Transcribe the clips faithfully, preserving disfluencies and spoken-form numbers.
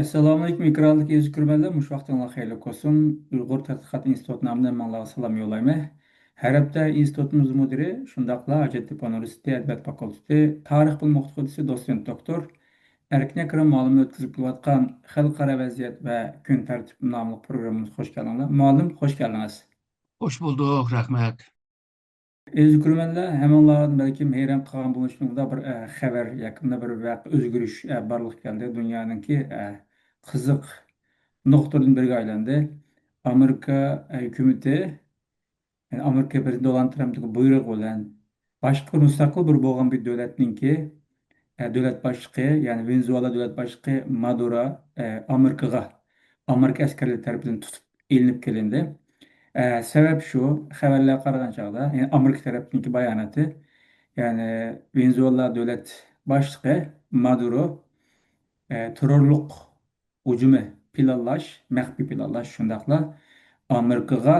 ئەسسالامۇئەلەيكۇم، ئېكرانلىق ئەزىز كۆرۈرمەنلەر، مۇشۇ ۋاقتىڭلار خەيرلىك بولسۇن. ئۇيغۇر تەتقىقات ئىنستىتۇتى نامىدىن ھەممىڭلارغا سالام يوللايمەن. ھەر ھەپتە ئىنستىتۇتىمىز مۇدىرى، شۇنداقلا ھاجەتتېپە ئۇنىۋېرسىتېتى ئەدەبىيات فاكۇلتېتى تارىخ بىلىم ئوقۇتقۇچىسى، دوتسېنت دوكتور ئەركىن ئەكرەم مۇئەللىم ئۆتكۈزۈپ كېلىۋاتقان خەلقئارا ۋەزىيەت ۋە كۈن تەرتىپى ناملىق پروگراممىمىزغا خوش كەلدىڭلار. مۇئەللىم، خوش كەلدىڭىز. خوش بولدۇق، رەھمەت. ئەزىز كۆرۈرمەنلەر، ھەممىڭلار بەلكىم ھەيران قالغان بولۇشۇڭلار، بىر، ئە، خەۋەر ياكى بىر ۋەقە ئۆزگىرىش، ئە، بارلىققا كەلدى. دۇنيانىڭكى، ئە، قىزىق نۇقتىلىرىدىن بىرىگە ئايلاندى. ئامېرىكا، ئە، ھۆكۈمىتى، يەنى ئامېرىكا پرېزىدېنتى دونالد ترامپنىڭ بۇيرۇقى بىلەن باشقا بىر مۇستەقىل بىر بولغان بىر دۆلەتنىڭكى، ئە، دۆلەت باشلىقى، يەنى ۋېنېزۇېلا دۆلەت باشلىقى مادورا، ئە، ئامېرىكىغا، ئامېرىكا ئەسكەرلىرى تەرىپىدىن تۇتۇپ ئېلىنىپ كېلىندى. ئە، سەۋەب شۇ، خەۋەرلەرگە قارىغان چاغدا، يەنى ئامېرىكا تەرەپتىكى باياناتى، يەنى ۋېنېزۇېلا دۆلەت باشلىقى مادورو، ئە، تېررورلۇق ھۇجۇمى پىلانلاش، مەخپىي پىلانلاش، شۇنداقلا ئامېرىكىغا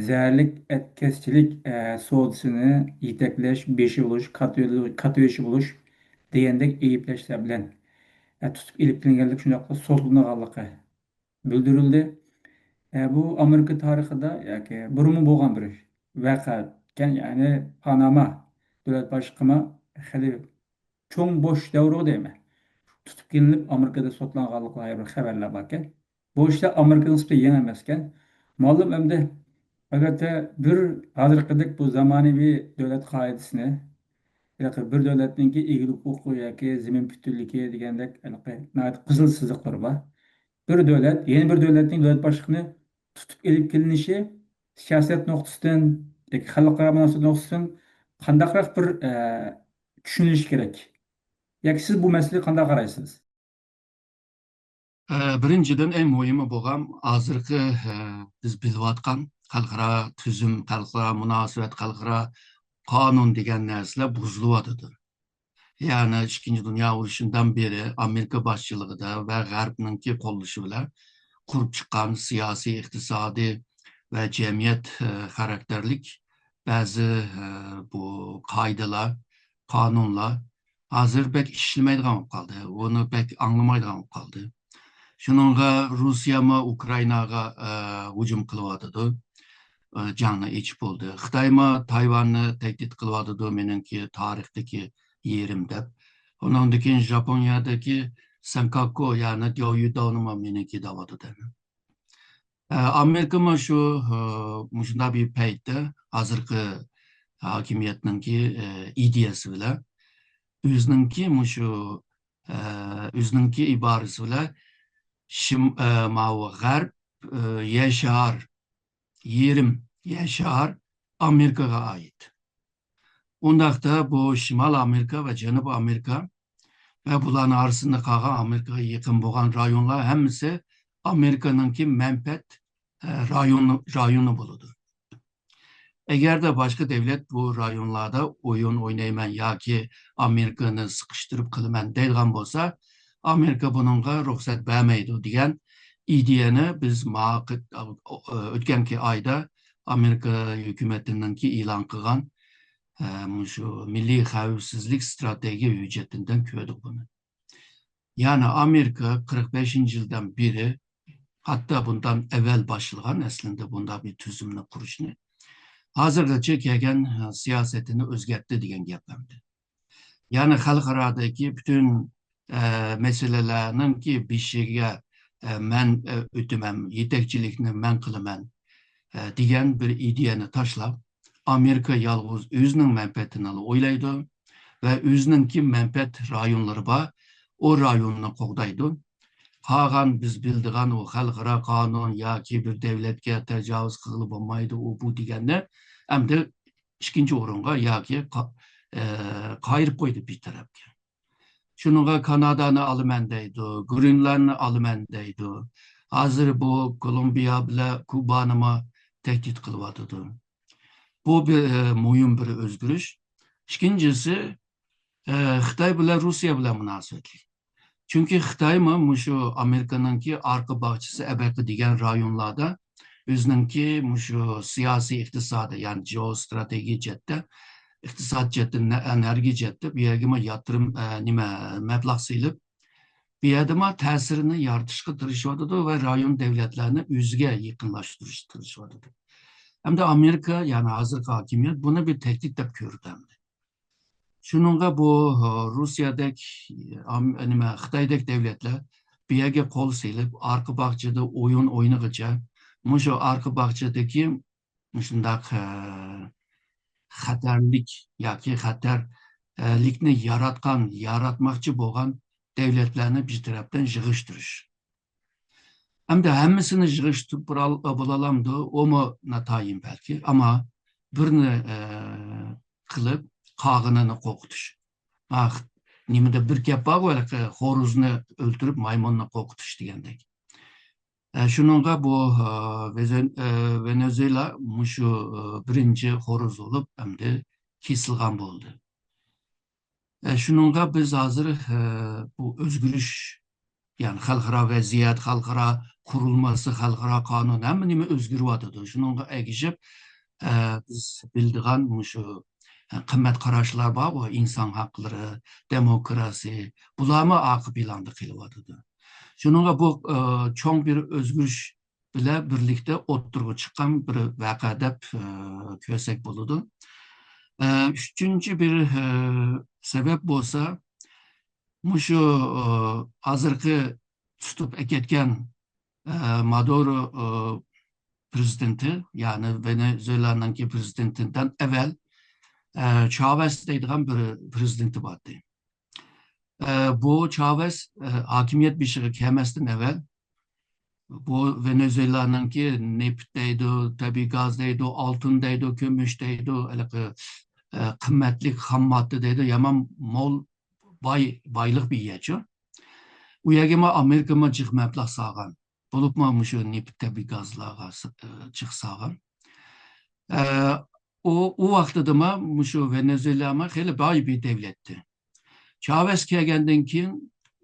زەھەرلىك ئەتكەسچىلىك، ئە، سودىسىنى يېتەكلەش بېشى بولۇش، كاتتا، كاتتا بېشى بولۇش دېگەندەك ئەيىبلەشلەر بىلەن، ئە، تۇتۇپ ئېلىپ كېلىنگەنلىكى، شۇنداقلا سوتلىنىدىغانلىقى بىلدۈرۈلدى. ئە، بۇ ئامېرىكا تارىخىدا ياكى بۇرۇنمۇ بولغان بىر ۋەقە ئىكەن، يەنى پاناما دۆلەت باشلىقىمۇ خېلى چوڭ بوش دەۋرىغۇ دەيمەن. تۇتۇپ كېلىنىپ، ئامېرىكىدا سوتلانغانلىقىغا بىر خەۋەرلەر باركەن. بۇ ئىشلار ئامېرىكىنىڭ نىسبىتىدە يېڭى ئەمەسكەن. مۇئەللىم، ئەمدى، ئەلۋەتتە، بىر ھازىرقىدەك بۇ زامانىۋى دۆلەت قائىدىسىنى، ھېلىقى بىر دۆلەتنىڭكى ئىگىلىك ھوقۇقى ياكى زېمىن پۈتۈنلۈكى دېگەندەك، ھېلىقى ناھايىتى قىزىل سىزىقلىرى بار. بىر دۆلەت يەنە بىر دۆلەتنىڭ دۆلەت باشلىقىنى تۇتۇپ ئېلىپ كېلىنىشى سىياسەت نۇقتىسىدىن ياكى خەلقئارا مۇناسىۋەت نۇقتىسىدىن قانداقراق بىر، ئە، چۈشىنىلىشى كېرەك؟ ياكى سىز بۇ مەسىلىگە قانداق قارايسىز؟ ئە، بىرىنچىدىن، ئەڭ مۇھىمى بولغان ھازىرقى، ئە، بىز بىلىۋاتقان خەلقئارا تۈزۈم، خەلقئارا مۇناسىۋەت، خەلقئارا قانۇن دېگەن نەرسىلەر بۇزۇلۇۋاتىدۇ. يەنى ئىككىنچى دۇنيا ئۇرۇشىدىن بېرى ئامېرىكا باشچىلىقىدا ۋە غەربنىڭكى قوللىشى بىلەن قۇرۇپ چىققان سىياسىي، ئىقتىسادىي ۋە جەمئىيەت، ئە، خاراكتېرلىك بەزى، ئە، بۇ قائىدىلەر، قانۇنلار ھازىر بەك ئىشلىمەيدىغان بولۇپ قالدى. ئۇنى بەك ئاڭلىمايدىغان بولۇپ قالدى. شۇنىڭغا روسىيەمۇ ئۇكرائىناغا، ئە، ھۇجۇم قىلىۋاتىدۇ. ئە، جەڭنى ئېچىپ بولدى. خىتايمۇ تايۋاننى تەھدىت قىلىۋاتىدۇ، مېنىڭكى تارىختىكى يېرىم دەپ. ئۇنىڭدىن كېيىن ژاپونىيەدىكى سېنكاكۇ، يەنى دياۋيۈداۋنىمۇ مېنىڭكى دەۋاتىدۇ. ئە، ئامېرىكىمۇ شۇ، ئە، مۇشۇنداق بىر پەيتتە ھازىرقى ھاكىمىيەتنىڭكى، ئە، ئىدىيەسى بىلەن ئۆزىنىڭكى مۇشۇ، ئە، ئۆزىنىڭكى ئىبارىسى بىلەن شىم-، ئە، ماۋۇ غەرب، ئە، يەر شار، يېرىم يەر شار ئامېرىكىغا ئائىت. ئۇنداقتا بۇ شىمال ئامېرىكا ۋە جەنۇبىي ئامېرىكا ۋە بۇلارنىڭ ئارىسىدا قالغان ئامېرىكىغا يېقىن بولغان رايونلار ھەممىسى ئامېرىكىنىڭكى مەنپەئەت، ئە، رايونى، رايونى بولىدۇ. ئەگەردە باشقا دەۋلەت بۇ رايونلاردا ئويۇن ئوينايمەن ياكى ئامېرىكىنى سىقىشتۇرۇپ قىلىمەن دەيدىغان بولسا، ئامېرىكا بۇنىڭغا رۇخسەت بەرمەيدۇ دېگەن ئىدىيەنى بىز ما-، ئۆتكەنكى ئايدا ئامېرىكا ھۆكۈمىتىنىڭكى ئېلان قىلغان، ئە، مۇشۇ مىللىي خەۋپسىزلىك ئىستراتېگىيە ھۆججىتىدىن كۆردۇق بۇنى. يەنى ئامېرىكا قىرىق بەشىنچى يىلدىن بېرى، ھەتتا بۇندىن ئەۋۋەل باشلىغان ئەسلىندە بۇنداق بىر تۈزۈمنى قۇرۇشنى، ھازىرغىچە كەلگەن، ئە، سىياسىتىنى ئۆزگەرتتى دېگەن گەپ ئەمدى. يەنى خەلقئارادىكى پۈتۈن، ئە، مەسىلىلەرنىڭكى بېشىغا، ئە، مەن، ئە، ئۆتىمەن، يېتەكچىلىكنى مەن قىلىمەن، ئە، دېگەن بىر ئىدىيەنى تاشلاپ، ئامېرىكا يالغۇز ئۆزىنىڭ مەنپەئەتىنىلا ئويلايدۇ ۋە ئۆزىنىڭكى مەنپەئەت رايونلىرى بار، ئۇ رايوننى قوغدايدۇ. قالغان بىز بىلىدىغان ئۇ خەلقئارا قانۇن ياكى بىر دەۋلەتكە تاجاۋۇز قىلغىلى بولمايدۇ، ئۇ بۇ دېگەننى ئەمدى ئىككىنچى ئورۇنغا ياكى قا-، ئە، قايرىپ قويدى بىر تەرەپكە. شۇنىڭغا كانادانى ئالىمەن دەيدۇ، گرېنلاندنى ئالىمەن دەيدۇ. ھازىر بۇ كولومبىيا بىلەن كۇبانىمۇ تەھدىت قىلىۋاتىدۇ. بۇ بىر، ئە، مۇھىم بىر ئۆزگىرىش. ئىككىنچىسى، ئە، خىتاي بىلەن روسىيە بىلەن مۇناسىۋەتلىك. چۈنكى خىتايمۇ مۇشۇ ئامېرىكىنىڭكى ئارقا باغچىسى ئەبەقە دېگەن رايونلاردا ئۆزىنىڭكى مۇشۇ سىياسىي، ئىقتىسادىي، يەنى جېئوستراتېگىيە جەھەتتە، ئىقتىساد جەھەتتە، نە-، ئەنەرگىيە جەھەتتە بۇ يەرگىمۇ ياتۇرۇم، ئە، نېمە، مەبلەغ سېلىپ، بۇ يەردىمۇ تەسىرىنى يارىتىشقا تىرىشىۋاتىدۇ ۋە رايون دۆلەتلەرنى ئۆزىگە يېقىنلاشتۇرۇشقا تىرىشىۋاتىدۇ. ئەمدى ئامېرىكا، يەنى ھازىرقى ھاكىمىيەت بۇنى بىر تەھدىت دەپ كۆرىدۇ ئەمدى. شۇنىڭغا بۇ، ئە، روسىيەدەك، ئام-، نېمە، خىتايدەك دۆلەتلەر بۇ يەرگە قول سېلىپ، ئارقا باغچىدا ئويۇن ئوينىغىچە، مۇشۇ ئارقا باغچىدىكى مۇشۇنداق، ئە، خەتەرلىك ياكى خەتەرلىكنى ياراتقان، ياراتماقچى بولغان دۆلەتلەرنى بىر تەرەپتىن يىغىشتۇرۇش. ئەمدى ھەممىسىنى يىغىشتۇرۇپ بولال-، بولالامدۇ؟ ئۇمۇ ناتايىن بەلكى. ئەمما بىرنى، ئە، قىلىپ، قالغىنىنى قورقۇتۇش. ئاھ، نېمىدە بىر گەپ بارغۇ، ھېلىقى خورۇزنى ئۆلتۈرۈپ، مايمۇننى قورقۇتۇش دېگەندەك. ئە، شۇنىڭغا بۇ، ئە، ۋېزن-، ئە، ۋېنېزۇېلا مۇشۇ، ئە، بىرىنچى خورۇز بولۇپ، ئەمدى كېسىلغان بولدى. ئە، شۇنىڭغا بىز ھازىر، ئە، بۇ ئۆزگىرىش، يەنى خەلقئارا ۋەزىيەت، خەلقئارا قۇرۇلمىسى، خەلقئارا قانۇن، ھەممە نېمە ئۆزگىرىۋاتىدۇ. شۇنىڭغا ئەگىشىپ، ئە، بىز بىلىدىغان مۇشۇ، ئە، قىممەت قاراشلار بارغۇ، ئىنسان ھەقلىرى، دېموكراسىيە، بۇلارمۇ ئارقا پىلاندا قېلىۋاتىدۇ. شۇنىڭغا بۇ، ئە، چوڭ بىر ئۆزگىرىش بىلەن بىرلىكتە ئوتتۇرىغا چىققان بىر ۋەقە دەپ، ئە، كۆرسەك بولىدۇ. ئە، ئۈچىنچى بىر، ئە، سەۋەب بولسا، مۇشۇ، ئە، ھازىرقى تۇتۇپ ئەكەتكەن، ئە، مادۇرو، ئە، پرېزىدېنتى، يەنى ۋېنېزۇېلانىڭكى پرېزىدېنتىدىن ئەۋۋەل، ئە، چاۋېس دەيدىغان بىر پرېزىدېنتى بار ئىدى. ئە، بۇ چاۋېس، ئە، ھاكىمىيەت بېشىغا كەلمەستىن ئەۋۋەل، بۇ ۋېنېزۇېلانىڭكى نېفىت دەيدۇ، تەبىئىي گاز دەيدۇ، ئالتۇن دەيدۇ، كۈمۈش دەيدۇ، ھېلىقى، ئە، قىممەتلىك خام ماددا دەيدۇ، يامان مول باي، بايلىق بىر يەرچۇ. ئۇ يەرگىمۇ ئامېرىكىمۇ جىق مەبلەغ سالغان. بولۇپمۇ مۇشۇ نېفىت، تەبىئىي گازلارغا س-، ئە، جىق سالغان. ئە، ئۇ، ئۇ ۋاقتىدىمۇ مۇشۇ ۋېنېزۇېلامۇ خېلى باي بىر دۆلەتتى. چاۋېس كەلگەندىن كېيىن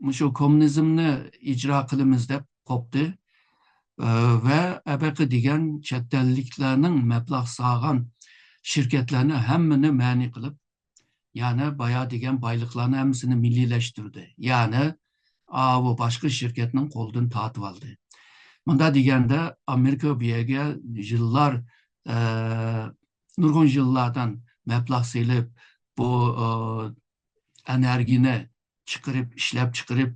مۇشۇ كوممۇنىزمنى ئىجرا قىلىمىز دەپ قوپتى. ئە، ۋە ئەبەقە دېگەن چەت ئەللىكلەرنىڭ مەبلەغ سالغان شىركەتلەرنى ھەممىنى مەنئى قىلىپ، يەنى بايا دېگەن بايلىقلارنى ھەممىسىنى مىللىيلەشتۈردى. يەنى ئاۋۇ باشقا شىركەتنىڭ قولىدىن تارتىۋالدى. مۇنداق دېگەندە، ئامېرىكا بۇ يەرگە يىللار، ئە، نۇرغۇن يىللاردىن مەبلەغ سېلىپ، بۇ، ئە، ئېنېرگىيەنى چىقىرىپ، ئىشلەپ چىقىرىپ،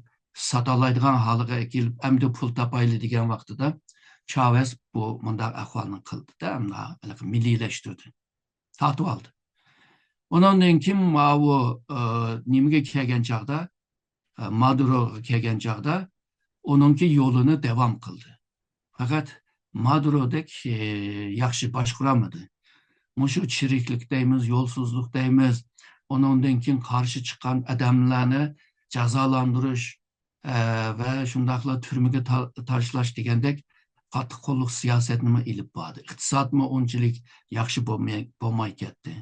ساتالايدىغان ھالغا كېلىپ، ئەمدى پۇل تاپايلى دېگەن ۋاقتىدا، چاۋېس بۇ مۇنداق ئەھۋالنى قىلدى-دە، ئەمدى ھېلىقى مىللىيلەشتۈردى. تارتىۋالدى. ئۇنىڭدىن كېيىن ماۋۇ، ئە، نېمىگە كەلگەن چاغدا، ئە، مادۇروغا كەلگەن چاغدا ئۇنىڭكى يولىنى داۋام قىلدى. پەقەت مادۇرودەك، ئە، ياخشى باشقۇرالمىدى. مۇشۇ چىرىكلىك دەيمىز، يولسىزلىق دەيمىز، ئۇنىڭدىن كېيىن قارشى چىققان ئادەملەرنى جازالاندۇرۇش، ئە، ۋە شۇنداقلا تۈرمىگە تا-، تاشلاش دېگەندەك قاتتىق قوللۇق سىياسەتنىمۇ ئېلىپ باردى. ئىقتىسادمۇ ئۇنچىلىك ياخشى بولماي، بولماي كەتتى.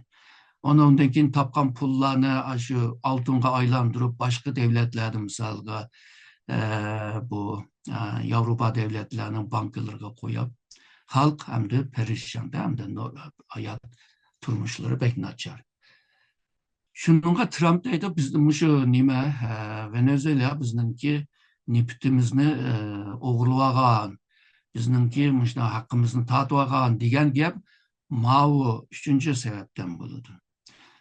ئۇنىڭدىن كېيىن تاپقان پۇللارنى ئاشۇ ئالتۇنغا ئايلاندۇرۇپ، باشقا دۆلەتلەردە، مىسالغا، ئە، بۇ، ئە، ياۋروپا دۆلەتلەرنىڭ بانكىلىرىغا قويۇپ، خەلق ئەمدى پەرىشان-دە، ئەمدى نو-، ھايات تۇرمۇشلىرى بەك ناچار. شۇنىڭغا ترامپ دەيدۇ، بىز مۇشۇ نېمە، ئە، ۋېنېزۇېلا بىزنىڭكى نېفىتىمىزنى، ئە، ئوغرىلىۋالغان، بىزنىڭكى مۇشۇنداق ھەققىمىزنى تارتىۋالغان دېگەن گەپ ماۋۇ ئۈچىنچى سەۋەبتىن بولىدۇ.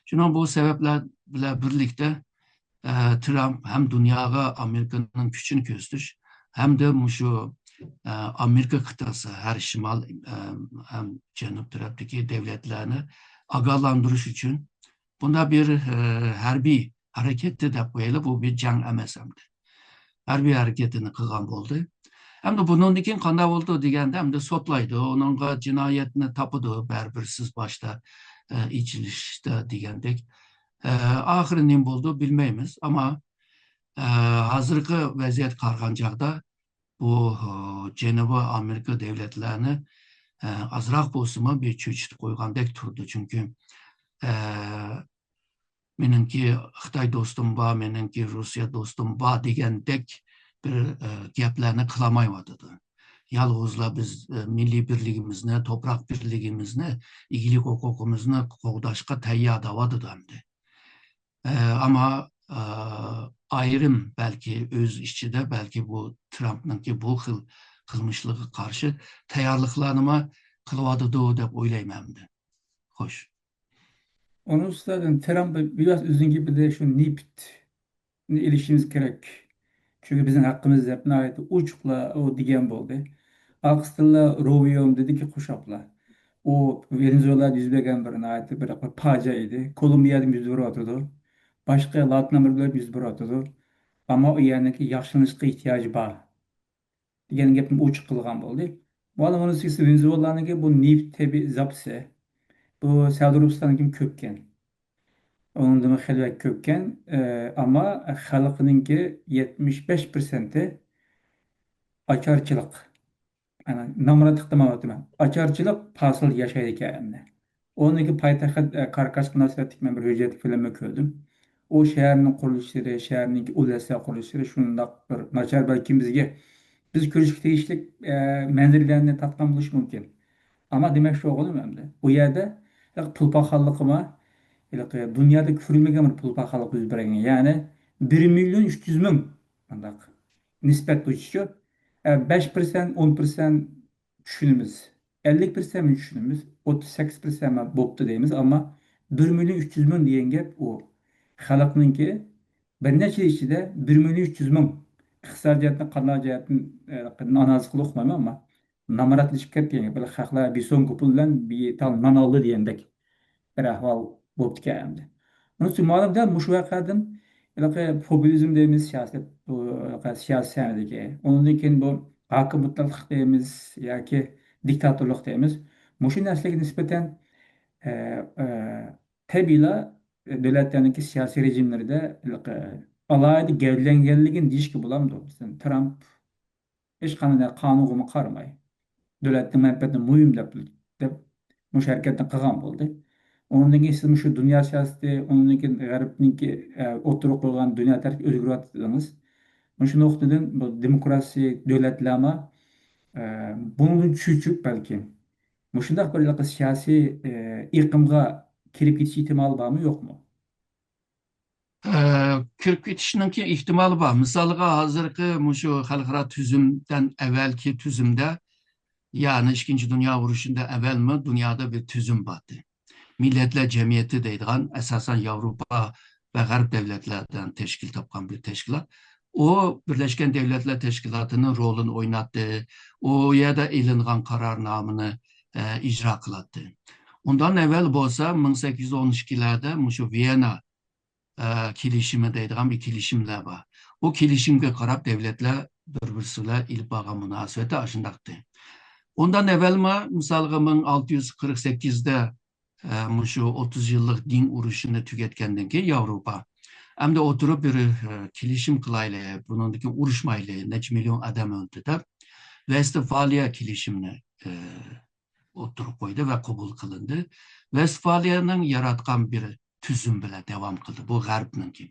شۇنىڭ بۇ سەۋەبلەر بىلەن بىرلىكتە، ئە، ترامپ ھەم دۇنياغا ئامېرىكىنىڭ كۈچىنى كۆرسىتىش ھەمدە مۇشۇ، ئە، ئامېرىكا قىتئىسى ھەر شىمال، ئە، ھەم جەنۇب تەرەپتىكى دۆلەتلەرنى ئاگاھلاندۇرۇش ئۈچۈن بۇنداق بىر، ئە، ھەربىي ھەرىكەتتە دەپ قويايلى، بۇ بىر جەڭ ئەمەس ئەمدى. ھەربىي ھەرىكىتىنى قىلغان بولدى. ئەمدى بۇنىڭدىن كېيىن قانداق بولىدۇ دېگەندە، ئەمدى سوتلايدۇ، ئۇنىڭغا جىنايەتنى تاپىدۇ، بەرىبىر سىز باشتا، ئە، ئېچىلىشتا دېگەندەك. ئە، ئاخىرى نېمە بولىدۇ بىلمەيمىز، ئەمما، ئە، ھازىرقى ۋەزىيەتكە قارىغان چاغدا بۇ، ئە، جەنۇبىي ئامېرىكا دۆلەتلەرنى، ئە، ئازراق بولسىمۇ بىر چۆچۈتۈپ قويغاندەك تۇرىدۇ. چۈنكى، ئە، مېنىڭكى خىتاي دوستۇم بار، مېنىڭكى روسىيە دوستۇم بار دېگەندەك بىر، ئە، گەپلەرنى قىلالمايۋاتىدۇ. يالغۇزلا بىز، ئە، مىللىي بىرلىكىمىزنى، توپراق بىرلىكىمىزنى، ئىگىلىك ھوقۇقىمىزنى قوغداشقا تەييار دەۋاتىدۇ ئەمدى. ئە، ئەمما، ئە، ئايرىم، بەلكى ئۆز ئىچىدە، بەلكى بۇ ترامپنىڭكى بۇ خىل قىلمىشلىرىغا قارشى تەييارلىقلارنىمۇ قىلىۋاتىدۇ دەپ ئويلايمەن ئەمدى. خوش. ئۇنىڭ ئۈستىدىن ترامپ بىراز ئۆزىنىڭ گېپىدە شۇ نېفىتنى ئېلىشىمىز كېرەك. چۈنكى بىزنىڭ ھەققىمىز دەپ ناھايىتى ئوچۇقلا ئۇ دېگەن بولدى. ئارقىسىدىنلا روبىيوم دېدىكى قوشاپلا. ئۇ ۋېنېزۇېلادا يۈز بەرگەن بىر ناھايىتى بىر، بىر پاجىئە ئىدى. كولومبىيادا يۈز بېرىۋاتىدۇ. باشقا لاتىن ئامېرىكىلاردا يۈز بېرىۋاتىدۇ. ئەمما ئۇ يەرنىڭكى ياخشىلىنىشقا ئېھتىياجى بار. دېگەن گەپنى ئوچۇق قىلغان بولدى. مانا بۇنىڭ ئۈستىسى ۋېنېزۇېلانىڭكى بۇ نېفىت تەبىئىي زاپىسى. بۇ سەئۇدى ئەرەبىستاندىن كۆپكەن. ئۇنىڭدىن خېلى بەك كۆپكەن. ئەمما خەلقىنىڭكى يەتمىش بەش پىرسەنتى ئاچارچىلىق. ئەنە، نامراتلىقتا ماۋاتىمەن. ئاچارچىلىق پاسىل ياشايدىكەن ئەمدى. ئۇنىڭكى پايتەخت، ئە، كاركاس مۇناسىۋەتلىك مەن بىر ھۆججەتلىك فىلىمنى كۆردۈم. ئۇ شەھەرنىڭ قۇرۇلۇشلىرى، شەھەرنىڭكى ئۇل ھەسسە قۇرۇلۇشلىرى شۇنداق بىر ناچار، بەلكىم بىزگە، بىز كۆرۈشكە تېگىشلىك، ئە، مەنزىرىلەرنى تارتقان بولۇشى مۇمكىن. ئەمما دېمەكچى بولغىنىم ئەمدى، ئۇ يەردە پۇل پاخاللىقىمۇ ھېلىقى دۇنيادا كۆرۈلمىگەن بىر پۇل پاخاللىق يۈز بەرگەن. يەنى بىر مىليون ئۈچ يۈز مىڭ، مۇنداق نىسبەت بويىچە، ئە، بەش پىرسەنت، ئون پىرسەنت چۈشىنىمىز. ئەللىك پىرسەنتمۇ چۈشىنىمىز، ئوتتۇز سەككىز پىرسەنت بوپتۇ دەيمىز، ئەمما بىر مىليون ئۈچ يۈز مىڭ دېگەن گەپ ئۇ خەلقنىڭكى بىر نەچچە يىل ئىچىدە بىر مىليون ئۈچ يۈز مىڭ ئىقتىسادىي جەھەتتىن، قانداق جەھەتتىن، ئە، ئانالىز قىلىپ ئۇقمايمەن، ئەمما نامراتلىشىپ كەتكەن گەپ. بىر خەقلەر بىر سومكا پۇل بىلەن بىر تال نان ئالدى دېگەندەك بىر ئەھۋال بوپتىكەن ئەمدى. ئۇنىڭ ئۈچۈن مانا دەل مۇشۇ ۋەقەدىن ھېلىقى پوپۇلىزم دەيمىز، سىياسەت، بۇ ھېلىقى سىياسىي سەھنىدىكى. ئۇنىڭدىن كېيىن بۇ ھاكىم مۇتلەقلىق دەيمىز ياكى دىكتاتورلۇق دەيمىز. مۇشۇ نەرسىلەرگە نىسبەتەن، ئە، ئە، تەبىئىيلا دۆلەتلەرنىڭكى سىياسىي رېجىملىرىدە ھېلىقى ئالاھىدە گەۋدىلەنگەنلىكىنى دېيىشكە بولامدۇ؟ مەسىلەن، ترامپ ھېچقانداق قانۇنغىمۇ قارىماي، دۆلەتنىڭ مەنپەئەتى مۇھىم دەپ، دەپ مۇشۇ ھەرىكەتنى قىلغان بولدى. ئۇنىڭدىن كېيىن سىز مۇشۇ دۇنيا سىياسىتى، ئۇنىڭدىن كېيىن غەربنىڭكى، ئە، ئوتتۇرىغا قويغان دۇنيا تەرتىپى ئۆزگىرىۋاتىدىڭىز. مۇشۇ نۇقتىدىن بۇ دېموكراتىيە دۆلەتلەرمۇ، ئە، بۇنىڭدىن چۆچۈپ بەلكىم مۇشۇنداق بىر ھېلىقى سىياسىي، ئە، ئېقىمغا كىرىپ كېتىش ئېھتىمالى بارمۇ، يوقمۇ؟ ئە، كىرىپ كېتىشنىڭكى ئېھتىمالى بار. مىسالغا، ھازىرقى مۇشۇ خەلقئارا تۈزۈمدىن ئەۋۋەلكى تۈزۈمدە، يەنى ئىككىنچى دۇنيا ئۇرۇشىدىن ئەۋۋەلمۇ دۇنيادا بىر تۈزۈم بارتى. مىللەتلەر جەمئىيىتى دەيدىغان، ئاساسەن ياۋروپا ۋە غەرب دۆلەتلەردىن تەشكىل تاپقان بىر تەشكىلات. ئۇ بىرلەشكەن دۆلەتلەر تەشكىلاتىنىڭ رولىنى ئويناتتى. ئۇ يەردە ئېلىنغان قارارنامىنى، ئە، ئىجرا قىلاتتى. ئۇندىن ئەۋۋەل بولسا، مىڭ سەككىز يۈز ئون ئىككىلەردە مۇشۇ ۋىيەننا ئە، كېلىشىمى دەيدىغان بىر كېلىشىملەر بار. ئۇ كېلىشىمگە قاراپ دۆلەتلەر بىر-بىرسى بىلەن ئېلىپ بارغان مۇناسىۋىتى ئاشۇنداقتى. ئۇندىن ئەۋۋەلمۇ، مىسالغا، مىڭ ئالتە يۈز قىرىق سەككىزدە، ئە، مۇشۇ ئوتتۇز يىللىق دىن ئۇرۇشىنى تۈگەتكەندىن كېيىن ياۋروپا، ئەمدى ئولتۇرۇپ بىر، ئە، كېلىشىم قىلايلى، بۇنىڭدىن كېيىن ئۇرۇشمايلى، نەچچە مىليون ئادەم ئۆلدى دەپ، ۋېستفالىيە كېلىشىمىنى، ئە، ئوتتۇرىغا قويدى ۋە قوبۇل قىلىندى. ۋېستفالىيەنىڭ ياراتقان بىر تۈزۈم بىلەن داۋام قىلدى. بۇ غەربنىڭكى.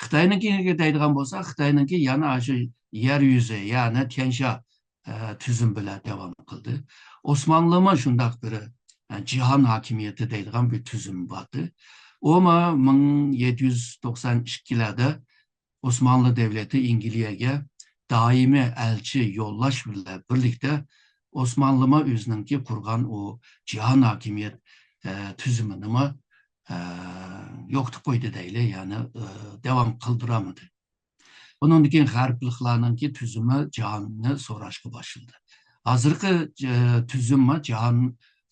خىتاينىڭكىگە دەيدىغان بولسا، خىتاينىڭكى يەنە ئاشۇ يەر يۈزى، يەنى تيەنشا، ئە، تۈزۈم بىلەن داۋام قىلدى. ئوسمانلىمۇ شۇنداق بىر، ئە، جاھان ھاكىمىيىتى دەيدىغان بىر تۈزۈم بارتى. ئۇمۇ مىڭ يەتتە يۈز توقسان ئىككىلەردە ئوسمانلى دەۋلىتى ئىنگلىيەگە دائىمىي ئەلچى يوللاش بىلەن بىرلىكتە، ئوسمانلىمۇ ئۆزىنىڭكى قۇرغان ئۇ جاھان ھاكىمىيەت، ئە، تۈزۈمىنىمۇ، ئە، يوقىتىپ قويدى دەيلى، يەنى، ئە، داۋام قىلدۇرالمىدى. ئۇنىڭدىن كېيىن غەربلىكلارنىڭكى تۈزۈمى جاھاننى سوراشقا باشلىدى. ھازىرقى، ئە، تۈزۈممۇ جاھان،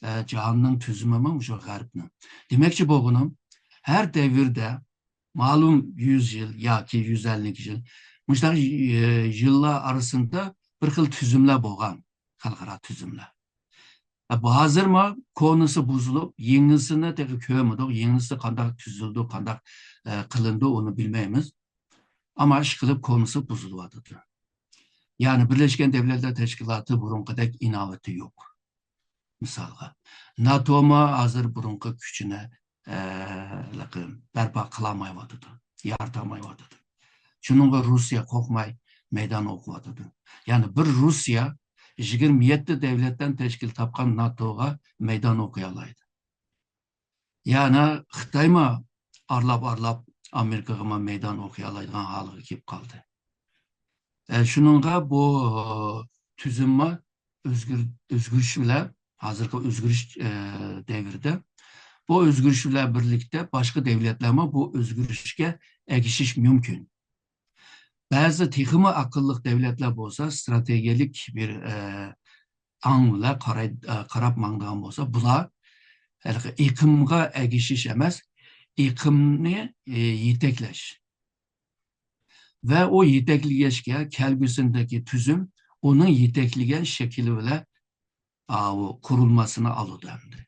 ئە، جاھاننىڭ تۈزۈمىمۇ مۇشۇ غەربنىڭ. دېمەكچى بولغىنىم، ھەر دەۋردە مەلۇم يۈز يىل ياكى يۈز ئەللىك يىل، مۇشۇنداق، ئى، يىللار ئارىسىدا بىر خىل تۈزۈملەر بولغان خەلقئارا تۈزۈملەر. ئە، بۇ ھازىرمۇ كونىسى بۇزۇلۇپ، يېڭىسىنى تېخى كۆرمىدۇق. يېڭىسى قانداق تۈزۈلىدۇ، قانداق، ئە، قىلىنىدۇ، ئۇنى بىلمەيمىز. ئەمما ئىشقىلىپ كونىسى بۇزۇلۇۋاتىدۇ. يەنى بىرلەشكەن دۆلەتلەر تەشكىلاتى بۇرۇنقىدەك ئىناۋىتى يوق. مىسالغا، ناتومۇ ھازىر بۇرۇنقى كۈچىنى، ئە، بەرپا قىلالمايۋاتىدۇ، يارىتالمايۋاتىدۇ. شۇنىڭغا روسىيە قورقماي مەيدان ئوقۇۋاتىدۇ. يەنى بىر روسىيە يىگىرمە يەتتە دۆلەتتىن تەشكىل تاپقان ناتوغا مەيدان ئوقۇيالايدۇ. يەنى خىتايمۇ ئارىلاپ-ئارىلاپ ئامېرىكىغىمۇ مەيدان ئوقۇيالايدىغان ھالغا كېلىپ قالدى. ئە، شۇنىڭغا بۇ تۈزۈممۇ ئۆزگىر-، ئۆزگىرىش بىلەن، ھازىرقى ئۆزگىرىش، ئە، دەۋرىدە، بۇ ئۆزگىرىش بىلەن بىرلىكتە باشقا دۆلەتلەرمۇ بۇ ئۆزگىرىشكە ئەگىشىش مۇمكىن. بەزى تېخىمۇ ئەقىللىق دۆلەتلەر بولسا، ئىستراتېگىيەلىك بىر، ئە، ئاڭ بىلەن قاراي-، ئە، قاراپ ماڭىدىغان بولسا، بۇلار ھېلىقى ئېقىمغا ئەگىشىش ئەمەس، ئېقىمنى، ئە، يېتەكلەش. ۋە ئۇ يېتەكلىگەچكە كەلگۈسىدىكى تۈزۈم ئۇنىڭ يېتەكلىگەن شەكلى بىلەن، ئاۋۇ قۇرۇلمىسىنى ئالىدۇ ئەمدى.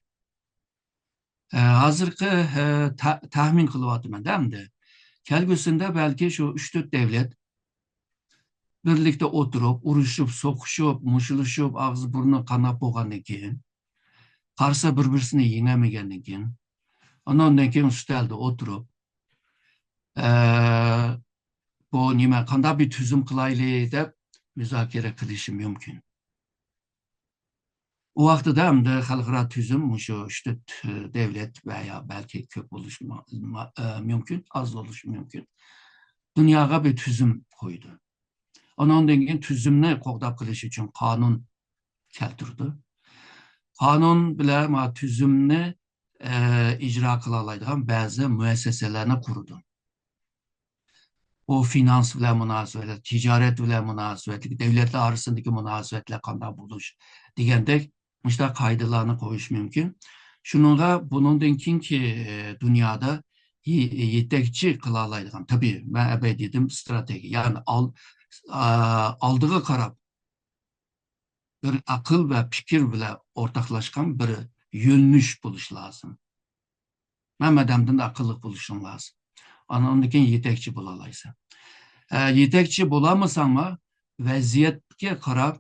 ئە، ھازىرقى، ئە، تە-، تەخمىن قىلىۋاتىمەن-دە ئەمدى. كەلگۈسىدە بەلكى شۇ ئۈچ تۆت دۆلەت بىرلىكتە ئولتۇرۇپ، ئۇرۇشۇپ، سوقۇشۇپ، مۇشۇلۇشۇپ، ئاغزى بۇرنى قاناپ بولغاندىن كېيىن، قارىسا بىر-بىرسىنى يېڭەلمىگەندىن كېيىن، ئانىڭدىن كېيىن ئۈستەلدە ئولتۇرۇپ، ئە، بۇ نېمە، قانداق بىر تۈزۈم قىلايلى دەپ مۇزاكىرە قىلىشى مۇمكىن. ئۇ ۋاقتىدا ئەمدى خەلقئارا تۈزۈم مۇشۇ ئۈچ تۆت دۆلەت ۋە يا بەلكى كۆپ بولۇشى ما-، ما-، ئە، مۇمكىن، ئاز بولۇشى مۇمكىن. دۇنياغا بىر تۈزۈم قويدى. ئانىڭدىن كېيىن تۈزۈمنى قوغداپ قېلىش ئۈچۈن قانۇن كەلتۈردى. قانۇن بىلەن ما تۈزۈمنى، ئە، ئىجرا قىلالايدىغان بەزى مۇئەسسەسەلەرنى قۇردى. بۇ فىنانس بىلەن مۇناسىۋەتلىك، تىجارەت بىلەن مۇناسىۋەتلىك، دۆلەتلەر ئارىسىدىكى مۇناسىۋەتلەر قانداق بولۇش دېگەندەك مۇشۇنداق قائىدىلارنى قويۇش مۇمكىن. شۇنىڭغا بۇنىڭدىن كېيىنكى، ئە، دۇنيادا يې-، يېتەكچى قىلالايدىغان، تەبىئىي، مەن ئەبەي دېدىم، ئىستراتېگىيە، يەنى ئال-، ئا، ئالدىغا قاراپ بىر ئەقىل ۋە پىكىر بىلەن ئورتاقلاشقان بىر يۆنىلىش بولۇشى لازىم. ھەممە ئادەمدىن ئەقىللىق بولۇشۇڭ لازىم. ئانىڭدىن كېيىن يېتەكچى بولالايسەن. ئە، يېتەكچى بولالمىساڭمۇ، ۋەزىيەتكە قاراپ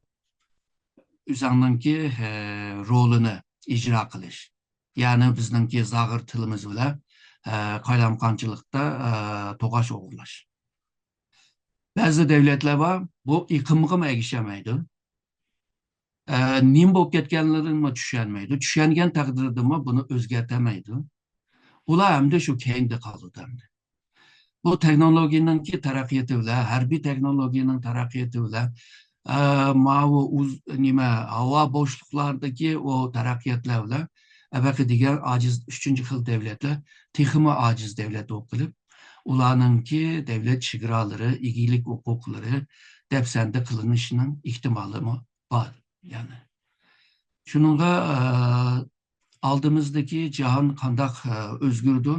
ئۆزۈڭنىڭكى، ئە، رولىنى ئىجرا قىلىش. يەنى بىزنىڭكى زاغۇر تىلىمىز بىلەن، ئە، قايلامقانچىلىقتا، ئە، توقاچ ئوغرىلاش. بەزى دۆلەتلەر بار، بۇ ئېقىمغىمۇ ئەگىشەلمەيدۇ. ئە، نېمە بولۇپ كەتكەنلىرىنىمۇ چۈشەنمەيدۇ. چۈشەنگەن تەقدىردىمۇ بۇنى ئۆزگەرتەلمەيدۇ. ئۇلار ئەمدى شۇ كەينىدە قالىدۇ ئەمدى. بۇ تېخنولوگىيەنىڭكى تەرەققىياتى بىلەن، ھەربىي تېخنولوگىيەنىڭ تەرەققىياتى بىلەن، ئە، ماۋۇ ئۇز-، نېمە، ھاۋا بوشلۇقلاردىكى ئۇ تەرەققىياتلار بىلەن ئەۋەقە دېگەن ئاجىز ئۈچىنچى خىل دۆلەتلەر تېخىمۇ ئاجىز دۆلەت بولۇپ قېلىپ، ئۇلارنىڭكى دۆلەت چېگرالىرى، ئىگىلىك ھوقۇقلىرى دەپسەندە قىلىنىشىنىڭ ئېھتىمالىمۇ بار. يەنى شۇنىڭغا، ئە، ئالدىمىزدىكى جاھان قانداق، ئە، ئۆزگىرىدۇ؟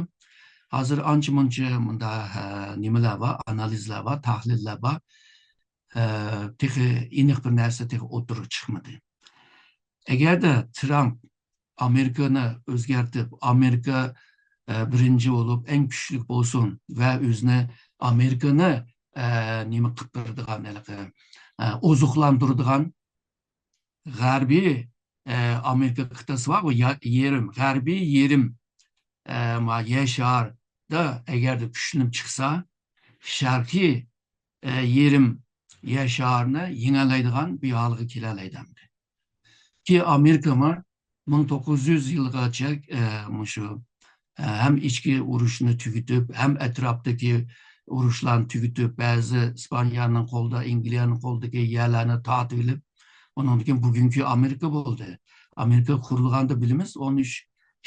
ھازىر ئانچە-مۇنچە مۇنداق، ئە، نېمىلەر بار، ئانالىزلار بار، تەھلىللەر بار. ئە، تېخى ئېنىق بىر نەرسە تېخى ئوتتۇرىغا چىقمىدى. ئەگەردە ترامپ ئامېرىكىنى ئۆزگەرتىپ، ئامېرىكا، ئە، بىرىنچى بولۇپ، ئەڭ كۈچلۈك بولسۇن ۋە ئۆزىنى ئامېرىكىنى، ئە، نېمە قىلىپ بېرىدىغان، ھېلىقى، ئە، ئوزۇقلاندۇرىدىغان غەربىي، ئە، ئامېرىكا قىتئەسى بار، بۇ يا-، يېرىم، غەربىي يېرىم، ئە، ما-، يەر شارىدا ئەگەردە كۈچلىنىپ چىقسا، شەرقىي، ئە، يېرىم يەر شارىنى يېڭەلەيدىغان بىر ھالغا كېلەلەيدۇ ئەمدى. كى ئامېرىكىمۇ مىڭ توققۇز يۈز يىلغىچە، ئە، مۇشۇ، ئە، ھەم ئىچكى ئۇرۇشنى تۈگىتىپ، ھەم ئەتراپتىكى ئۇرۇشلارنى تۈگىتىپ، بەزى ئىسپانىيەنىڭ قولىدا، ئەنگلىيەنىڭ قولىدىكى يەرلەرنى تارتىۋېلىپ، ئۇنىڭدىن كېيىن بۈگۈنكى ئامېرىكا بولدى. ئامېرىكا قۇرۇلغاندا بىلىمىز، ئون ئۈچ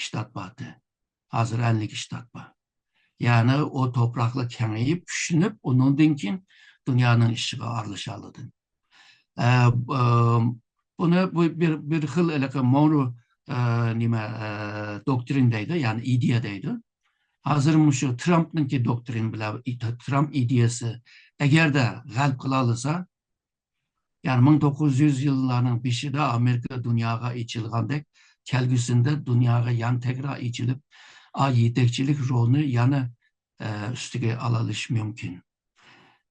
شتات بار ئىدى. ھازىر ئەللىك شتات بار. يەنى ئۇ توپراقلار كېڭىيىپ، كۈچلىنىپ، ئۇنىڭدىن كېيىن دۇنيانىڭ ئىشىغا ئارىلىشالىدى. ئە، ئە، بۇنى بۇ بىر، بىر خىل ھېلىقى مورو، ئە، نېمە، ئە، دوكترىن دەيدۇ، يەنى ئىدىيە دەيدۇ. ھازىر مۇشۇ ترامپنىڭكى دوكترىن بىلەن، ترامپ ئىدىيەسى ئەگەردە غەلىبە قىلالىسا، يەنى مىڭ توققۇز يۈز يىللارنىڭ بېشىدا ئامېرىكا دۇنياغا ئېچىلغاندەك، كەلگۈسىدە دۇنياغا يەنە تەكرار ئېچىلىپ، ئا، يېتەكچىلىك رولىنى يەنە، ئە، ئۈستىگە ئالالىشى مۇمكىن.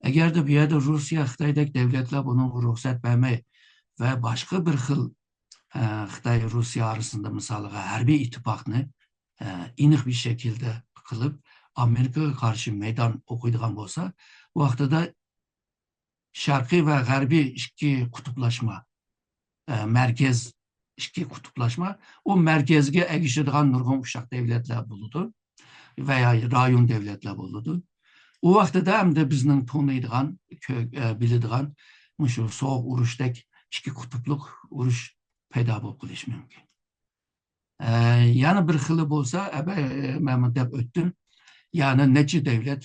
ئەگەردە بۇ يەردە روسىيە، خىتايدەك دۆلەتلەر بۇنىڭغا رۇخسەت بەرمەي ۋە باشقا بىر خىل، ئە، خىتاي، روسىيە ئارىسىدا مىسالىغا ھەربىي ئىتتىپاقنى، ئە، ئېنىق بىر شەكىلدە قىلىپ، ئامېرىكىغا قارشى مەيدان ئوقۇيدىغان بولسا، بۇ ۋاقتىدا شەرقىي ۋە غەربىي ئىككى قۇتۇپلاشما، ئە، مەركەز ئىككى قۇتۇپلاشما، ئۇ مەركەزگە ئەگىشىدىغان نۇرغۇن ئۇششاق دۆلەتلەر بولىدۇ. ۋە يا رايون دۆلەتلەر بولىدۇ. ئۇ ۋاقتىدا ئەمدى بىزنىڭ تونۇيدىغان، كۆ-، ئە، بىلىدىغان مۇشۇ سوغۇق ئۇرۇشتەك ئىككى قۇتۇپلۇق ئۇرۇش پەيدا بولۇپ قېلىشى مۇمكىن. ئە، يەنە بىر خىلى بولسا، ئەبە-، ئە، مەن دەپ ئۆتتۈم. يەنى نەچچە دۆلەت،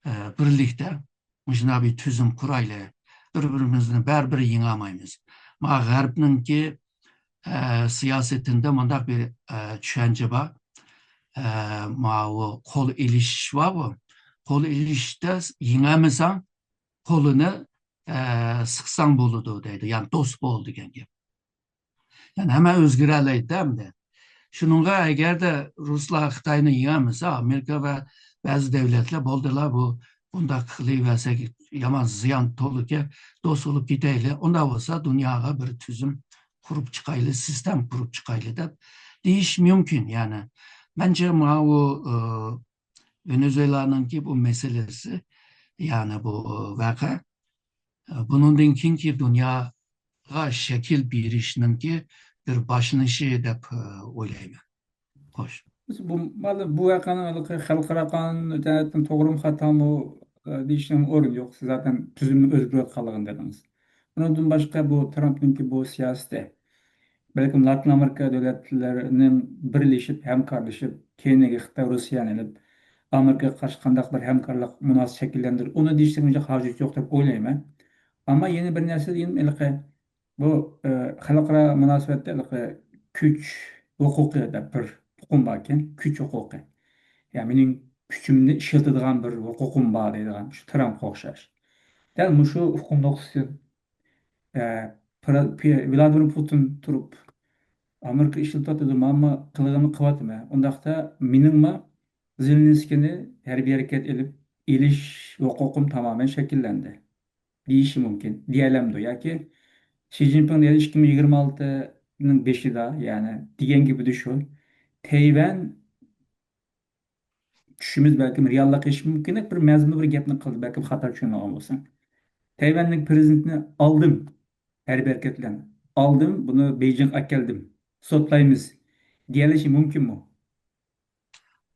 ئە، بىرلىكتە مۇشۇنداق بىر تۈزۈم قۇرايلى. بىر-بىرىمىزنى بەرىبىر يېڭەلمەيمىز. ما غەربنىڭكى، ئە، سىياسىتىندە مۇنداق بىر، ئە، چۈشەنچە بار. ئە، ماۋۇ قول ئېلىشىش بارغۇ. قول ئېلىشىشتا يېڭەلمىسەڭ، قولىنى، ئە، سىقساڭ بولىدۇ دەيدۇ. يەنى دوست بول دېگەن گەپ. يەنى ھەممە ئۆزگىرەلەيدۇ ئەمدى. شۇنىڭغا ئەگەردە رۇسلار خىتاينى يېڭەلمىسە، ئامېرىكا ۋە بەزى دۆلەتلەر بولدىلا بۇ، بۇنداق قىلىۋەرسەك يامان زىيان تولىكەن، دوست بولۇپ كېتەيلى. ئۇنداق بولسا دۇنياغا بىر تۈزۈم قۇرۇپ چىقايلى، سىستېما قۇرۇپ چىقايلى دەپ دېيىش مۇمكىن. يەنى مەنچە ماۋۇ، ئى، ۋېنېزۇېلانىڭكى بۇ مەسىلىسى، يەنى بۇ ۋەقە، بۇنىڭدىن كېيىنكى دۇنياغا شەكىل بېرىشنىڭكى بىر باشلىنىشى دەپ، ئويلايمەن. خوش. بۇ، بۇ ۋەقەنىڭ ھېلىقى خەلقئارا قانۇن جەھەتتىن توغرىمۇ، خاتامۇ، دېيىشنىڭ ئورنى يوق. زاتەن تۈزۈمنىڭ ئۆزگىرىۋاتقانلىقىنى دېدىڭىز. ئۇنىڭدىن باشقا بۇ ترامپنىڭكى بۇ سىياسىتى، بەلكىم لاتىن ئامېرىكا دۆلەتلىرىنىڭ بىرلىشىپ، ھەمكارلىشىپ، كەينىگە خىتاي، رۇسىيەنى ئېلىپ، ئامېرىكىغا قارشى قانداق بىر ھەمكارلىق مۇناسىۋىتى شەكىللەندۈرۈپ، ئۇنى دېيىشنىڭ ھاجىتى يوق دەپ ئويلايمەن. ئەمما يەنە بىر نەرسە دېگىنىم ھېلىقى، بۇ، ئە، خەلقئارا مۇناسىۋەتتە ھېلىقى كۈچ ھوقۇقى دەپ بىر ئۇقۇم باركەن، كۈچ ھوقۇقى. يەنى مېنىڭ كۈچۈمنى ئىشلىتىدىغان بىر ھوقۇقۇم بار دەيدىغان، شۇ ترامپقا ئوخشاش. دەل مۇشۇ ئۇقۇم نۇقتىسىدىن ئە، پرا-، پى-، ۋلادىمىر پۇتىن تۇرۇپ، ئامېرىكا ئىشلىتىۋاتىدۇ، مانا قىلغىنىنى قىلىۋاتىمەن. ئۇنداقتا مېنىڭمۇ زېلېنسكىينى ھەربىي ھەرىكەت ئېلىپ، ئېلىش ھوقۇقۇم تامامەن شەكىللەندى، دېيىشى مۇمكىن. دېيەلەمدۇ؟ ياكى شى جىنپىڭ دېگەن ئىككى مىڭ يىگىرمە ئالتىنىڭ بېشىدا، يەنى دېگەن گېپىدە شۇ، تەيۋەن چۈشىمىز بەلكىم رېئاللىقلىشىشى مۇمكىن. بىر مەزمۇندا بىر گەپنى قىلدى، بەلكىم خاتا چۈشەنمىگەن بولسام. تەيۋەننىڭ پىرېزىدېنتىنى ئالدىم، ھەربىي ھەرىكەت بىلەن ئالدىم، بۇنى بېيجىڭغا ئەكەلدىم، سوتلايمىز دېيەلىشى مۇمكىنمۇ؟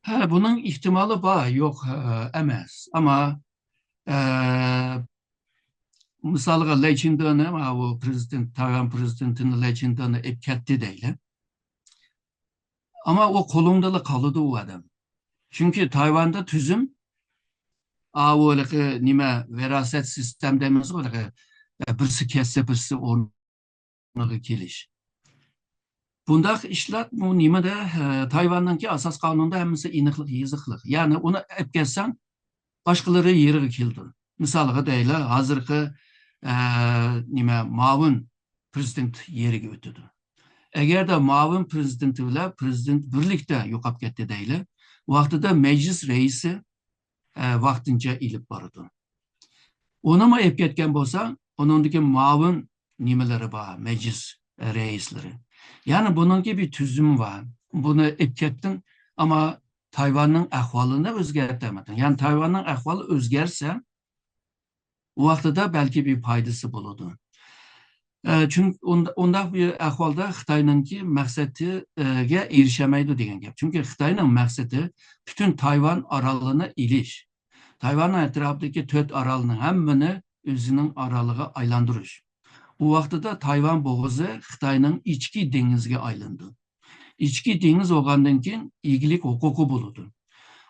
ھە، بۇنىڭ ئېھتىمالى بار، يوق، ئە، ئەمەس. ئەمما، ئە، مىسالغا، لەي چىندېنى، ماۋۇ پىرېزىدېنت، تايۋان پىرېزىدېنتىنى لەي چىندېنى ئېلىپ كەتتى دەيلى. ئەمما ئۇ قولۇڭدىلا قالىدۇ ئۇ ئادەم. چۈنكى تايۋاندا تۈزۈم، ئاۋۇ ھېلىقى نېمە، ۋىراسەت سىستېم دەيمىزغۇ، ھېلىقى، ئە، بىرسى كەتسە، بىرسى ئورنىغا كېلىش. بۇنداق ئىشلار بۇ نېمىدە، ئە، تايۋاننىڭكى ئاساس قانۇنىدا ھەممىسى ئېنىقلىق، يېزىقلىق. يەنى ئۇنى ئەپ كەتسەڭ، باشقىلىرى يېرىغا كېلىدۇ. مىسالغا دەيلى، ھازىرقى، ئە، نېمە، مۇئاۋىن پىرېزىدېنت يېرىگە ئۆتىدۇ. ئەگەردە مۇئاۋىن پىرېزىدېنت بىلەن پىرېزىدېنت بىرلىكتە يوقاپ كەتتى دەيلى، ۋاقتىدا مەجلىس رەئىسى، ئە، ۋاقتىنچە ئېلىپ بارىدۇ. ئۇنىمۇ ئېلىپ كەتكەن بولسا، ئۇنىڭدىكى مۇئاۋىن نېمىلىرى بار، مەجلىس رەئىسلىرى. يەنى بۇنىڭكى بىر تۈزۈمى بار. بۇنى ئېلىپ كەتتىڭ، ئەمما تايۋاننىڭ ئەھۋالىنى ئۆزگەرتەلمىدىڭ. يەنى تايۋاننىڭ ئەھۋالى ئۆزگەرسە، ئۇ ۋاقتىدا بەلكى بىر پايدىسى بولىدۇ. ئە، چۈنكى ئۇندا-، ئۇنداق بىر ئەھۋالدا خىتاينىڭكى مەقسىتىگە ئېرىشەلمەيدۇ دېگەن گەپ. چۈنكى خىتاينىڭ مەقسىتى پۈتۈن تايۋان ئارالىنى ئېلىش. تايۋاننىڭ ئەتراپىدىكى تۆت ئارالنىڭ ھەممىنى ئۆزىنىڭ ئارالىغا ئايلاندۇرۇش. ئۇ ۋاقتىدا تايۋان بوغۇزى خىتاينىڭ ئىچكى دېڭىزىگە ئايلىنىدۇ. ئىچكى دېڭىز بولغاندىن كېيىن ئىگىلىك ھوقۇقى بولىدۇ.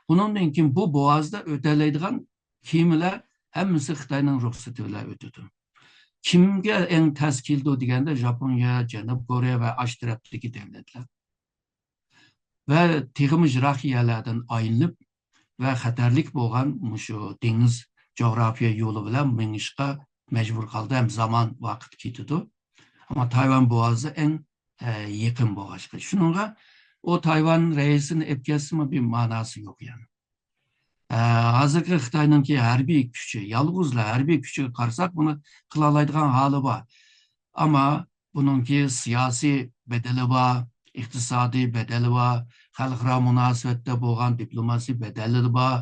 ئۇنىڭدىن كېيىن بۇ بوغازدا ئۆتەلەيدىغان كېمىلەر ھەممىسى خىتاينىڭ رۇخسىتى بىلەن ئۆتىدۇ. كىمگە ئەڭ تەس كېلىدۇ دېگەندە، ژاپونىيە، جەنۇبىي كورېيە ۋە ئاشۇ تەرەپتىكى دۆلەتلەر. ۋە تېخىمۇ يىراق يەرلەردىن ئايلىنىپ ۋە خەتەرلىك بولغان مۇشۇ دېڭىز جۇغراپىيە يولى بىلەن مېڭىشقا مەجبۇر قالدى ھەم زامان ۋاقىت كېتىدۇ. ئەمما تايۋان بوغازى ئەڭ، ئە، يېقىن بولغاچقا. شۇنىڭغا ئۇ تايۋان رەئىسىنى ئېلىپ كەتسىمۇ بىر ماناسى يوق يەنى. ئە، ھازىرقى خىتاينىڭكى ھەربىي كۈچى، يالغۇزلا ھەربىي كۈچىگە قارىساق، بۇنى قىلالايدىغان ھالى بار. ئەمما بۇنىڭكى سىياسىي بەدىلى بار، ئىقتىسادىي بەدىلى بار، خەلقئارا مۇناسىۋەتتە بولغان دىپلوماسىي بەدىلى بار.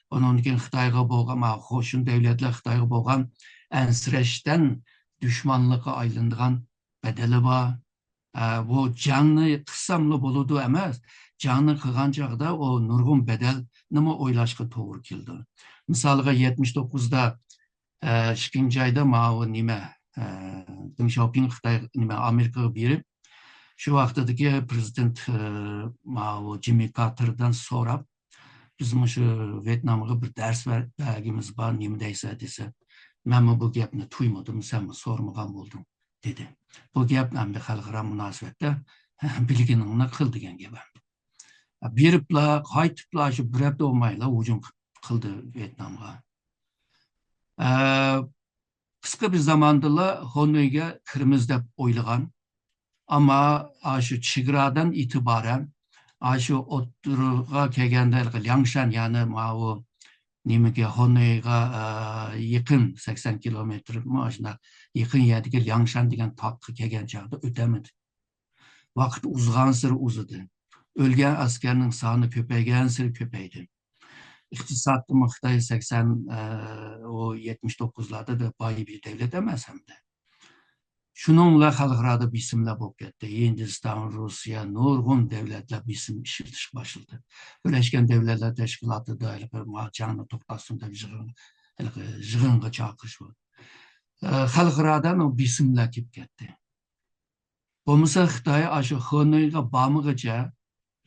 ئۇنىڭدىن كېيىن خىتايغا بولغان، ما، قوشنا دۆلەتلەر خىتايغا بولغان ئەنسىرەشتىن دۈشمەنلىككە ئايلىنىدىغان بەدىلى بار. ئە، بۇ جەڭنى قىلساملا بولىدۇ ئەمەس، جەڭنى قىلغان چاغدا ئۇ نۇرغۇن بەدەلنىمۇ ئويلاشقا توغرا كېلىدۇ. مىسالغا، يەتمىش توققۇزدا، ئىككىنچى ئايدا ماۋۇ نېمە، دېڭ شياۋپىڭ خىتاي، نېمە، ئامېرىكىغا بېرىپ، شۇ ۋاقتىدىكى پرېزىدېنت، ماۋۇ جىممى كارتېردىن سوراپ، بىز مۇشۇ ۋيېتنامغا بىر دەرس بەر-، بەرگىمىز بار، نېمە دەيسەن دېسە، مەنمۇ بۇ گەپنى تۇيمىدىم، سەنمۇ سورىمىغان بولدۇڭ، دېدى. بۇ گەپ ئەمدى خەلقئارا مۇناسىۋەتتە بىلگىنىڭنى قىل دېگەن گەپ ئەمدى. بېرىپلا، قايتىپلا شۇ بىر ھەپتە بولمايلا ھۇجۇم قىلدى ۋيېتنامغا. ئە، قىسقا بىر زاماندىلا خونېيگە كىرىمىز دەپ ئويلىغان. ئەمما ئاشۇ چېگرادىن ئېتىبارەن، ئاشۇ ئوتتۇرىغا كەلگەندە، لياڭشان، يەنى ماۋۇ نېمىگە، خونېيغا، ئە، يېقىن، سەكسەن كىلومېتىر، مۇشۇنداق يېقىن يەردىكى لياڭشان دېگەن تاغقا كەلگەن چاغدا ئۆتەلمىدى. ۋاقىت ئۇزغانسېرى ئۇزىدى. ئۆلگەن ئەسكەرنىڭ سانى كۆپەيگەنسېرى كۆپەيدى. ئىقتىسادتىمۇ خىتاي سەكسەن، ئە، ئۇ يەتمىش توققۇزلاردا بىر باي بىر دەۋلەت ئەمەس ئەمدى. شۇنىڭ بىلەن خەلقئارادا بېسىملار بولۇپ كەتتى. ھىندىستان، روسىيە، نۇرغۇن دەۋلەتلەر بېسىم ئىشلىتىشكە باشلىدى. بىرلەشكەن دەۋلەتلەر تەشكىلاتىدا ھېلىقى ما جەڭنى توختاتسۇن دەپ يىغىن، ھېلىقى يىغىنغا چاقىرىش بولدى. ئە، خەلقئارادا بېسىملار كېلىپ كەتتى. بولمىسا خىتاي ئاشۇ خېنېيغا بارمىغىچە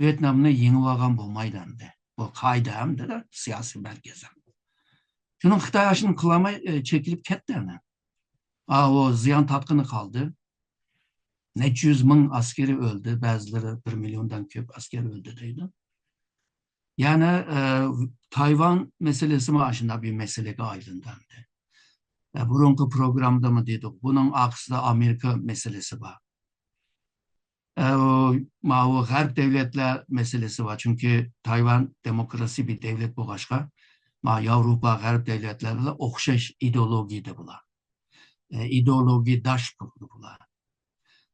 ۋيېتنامنى يېڭىۋالغان بولمايدۇ ئەمدى. بۇ قائىدە ئەمدى سىياسىي مەركەز. شۇنىڭ خىتاي ئاشۇنى قىلالماي، ئە، چېكىنىپ كەتتى ئەنە. ئا، ئۇ زىيان تارتقىنى قالدى. نەچچە يۈز مىڭ ئەسكىرى ئۆلدى، بەزىلىرى بىر مىليوندىن كۆپ ئەسكەر ئۆلدى دەيدۇ. يەنى، ئە، تايۋان مەسىلىسىمۇ ئاشۇنداق بىر مەسىلىگە ئايلاندى ئەمدى. ئە، بۇرۇنقى پروگراممىدىمۇ دېدۇق، بۇنىڭ ئارقىسىدا ئامېرىكا مەسىلىسى بار. ئە، ئۇ، ماۋۇ غەرب دەۋلەتلەر مەسىلىسى بار. چۈنكى تايۋان دېموكراسىي بىر دەۋلەت بولغاچقا، ما ياۋروپا، غەرب دەۋلەتلەر بىلەن ئوخشاش ئىدېئولوگىيەدە بۇلار. ئە، ئىدېئولوگىيەداش بولىدۇ بۇلار.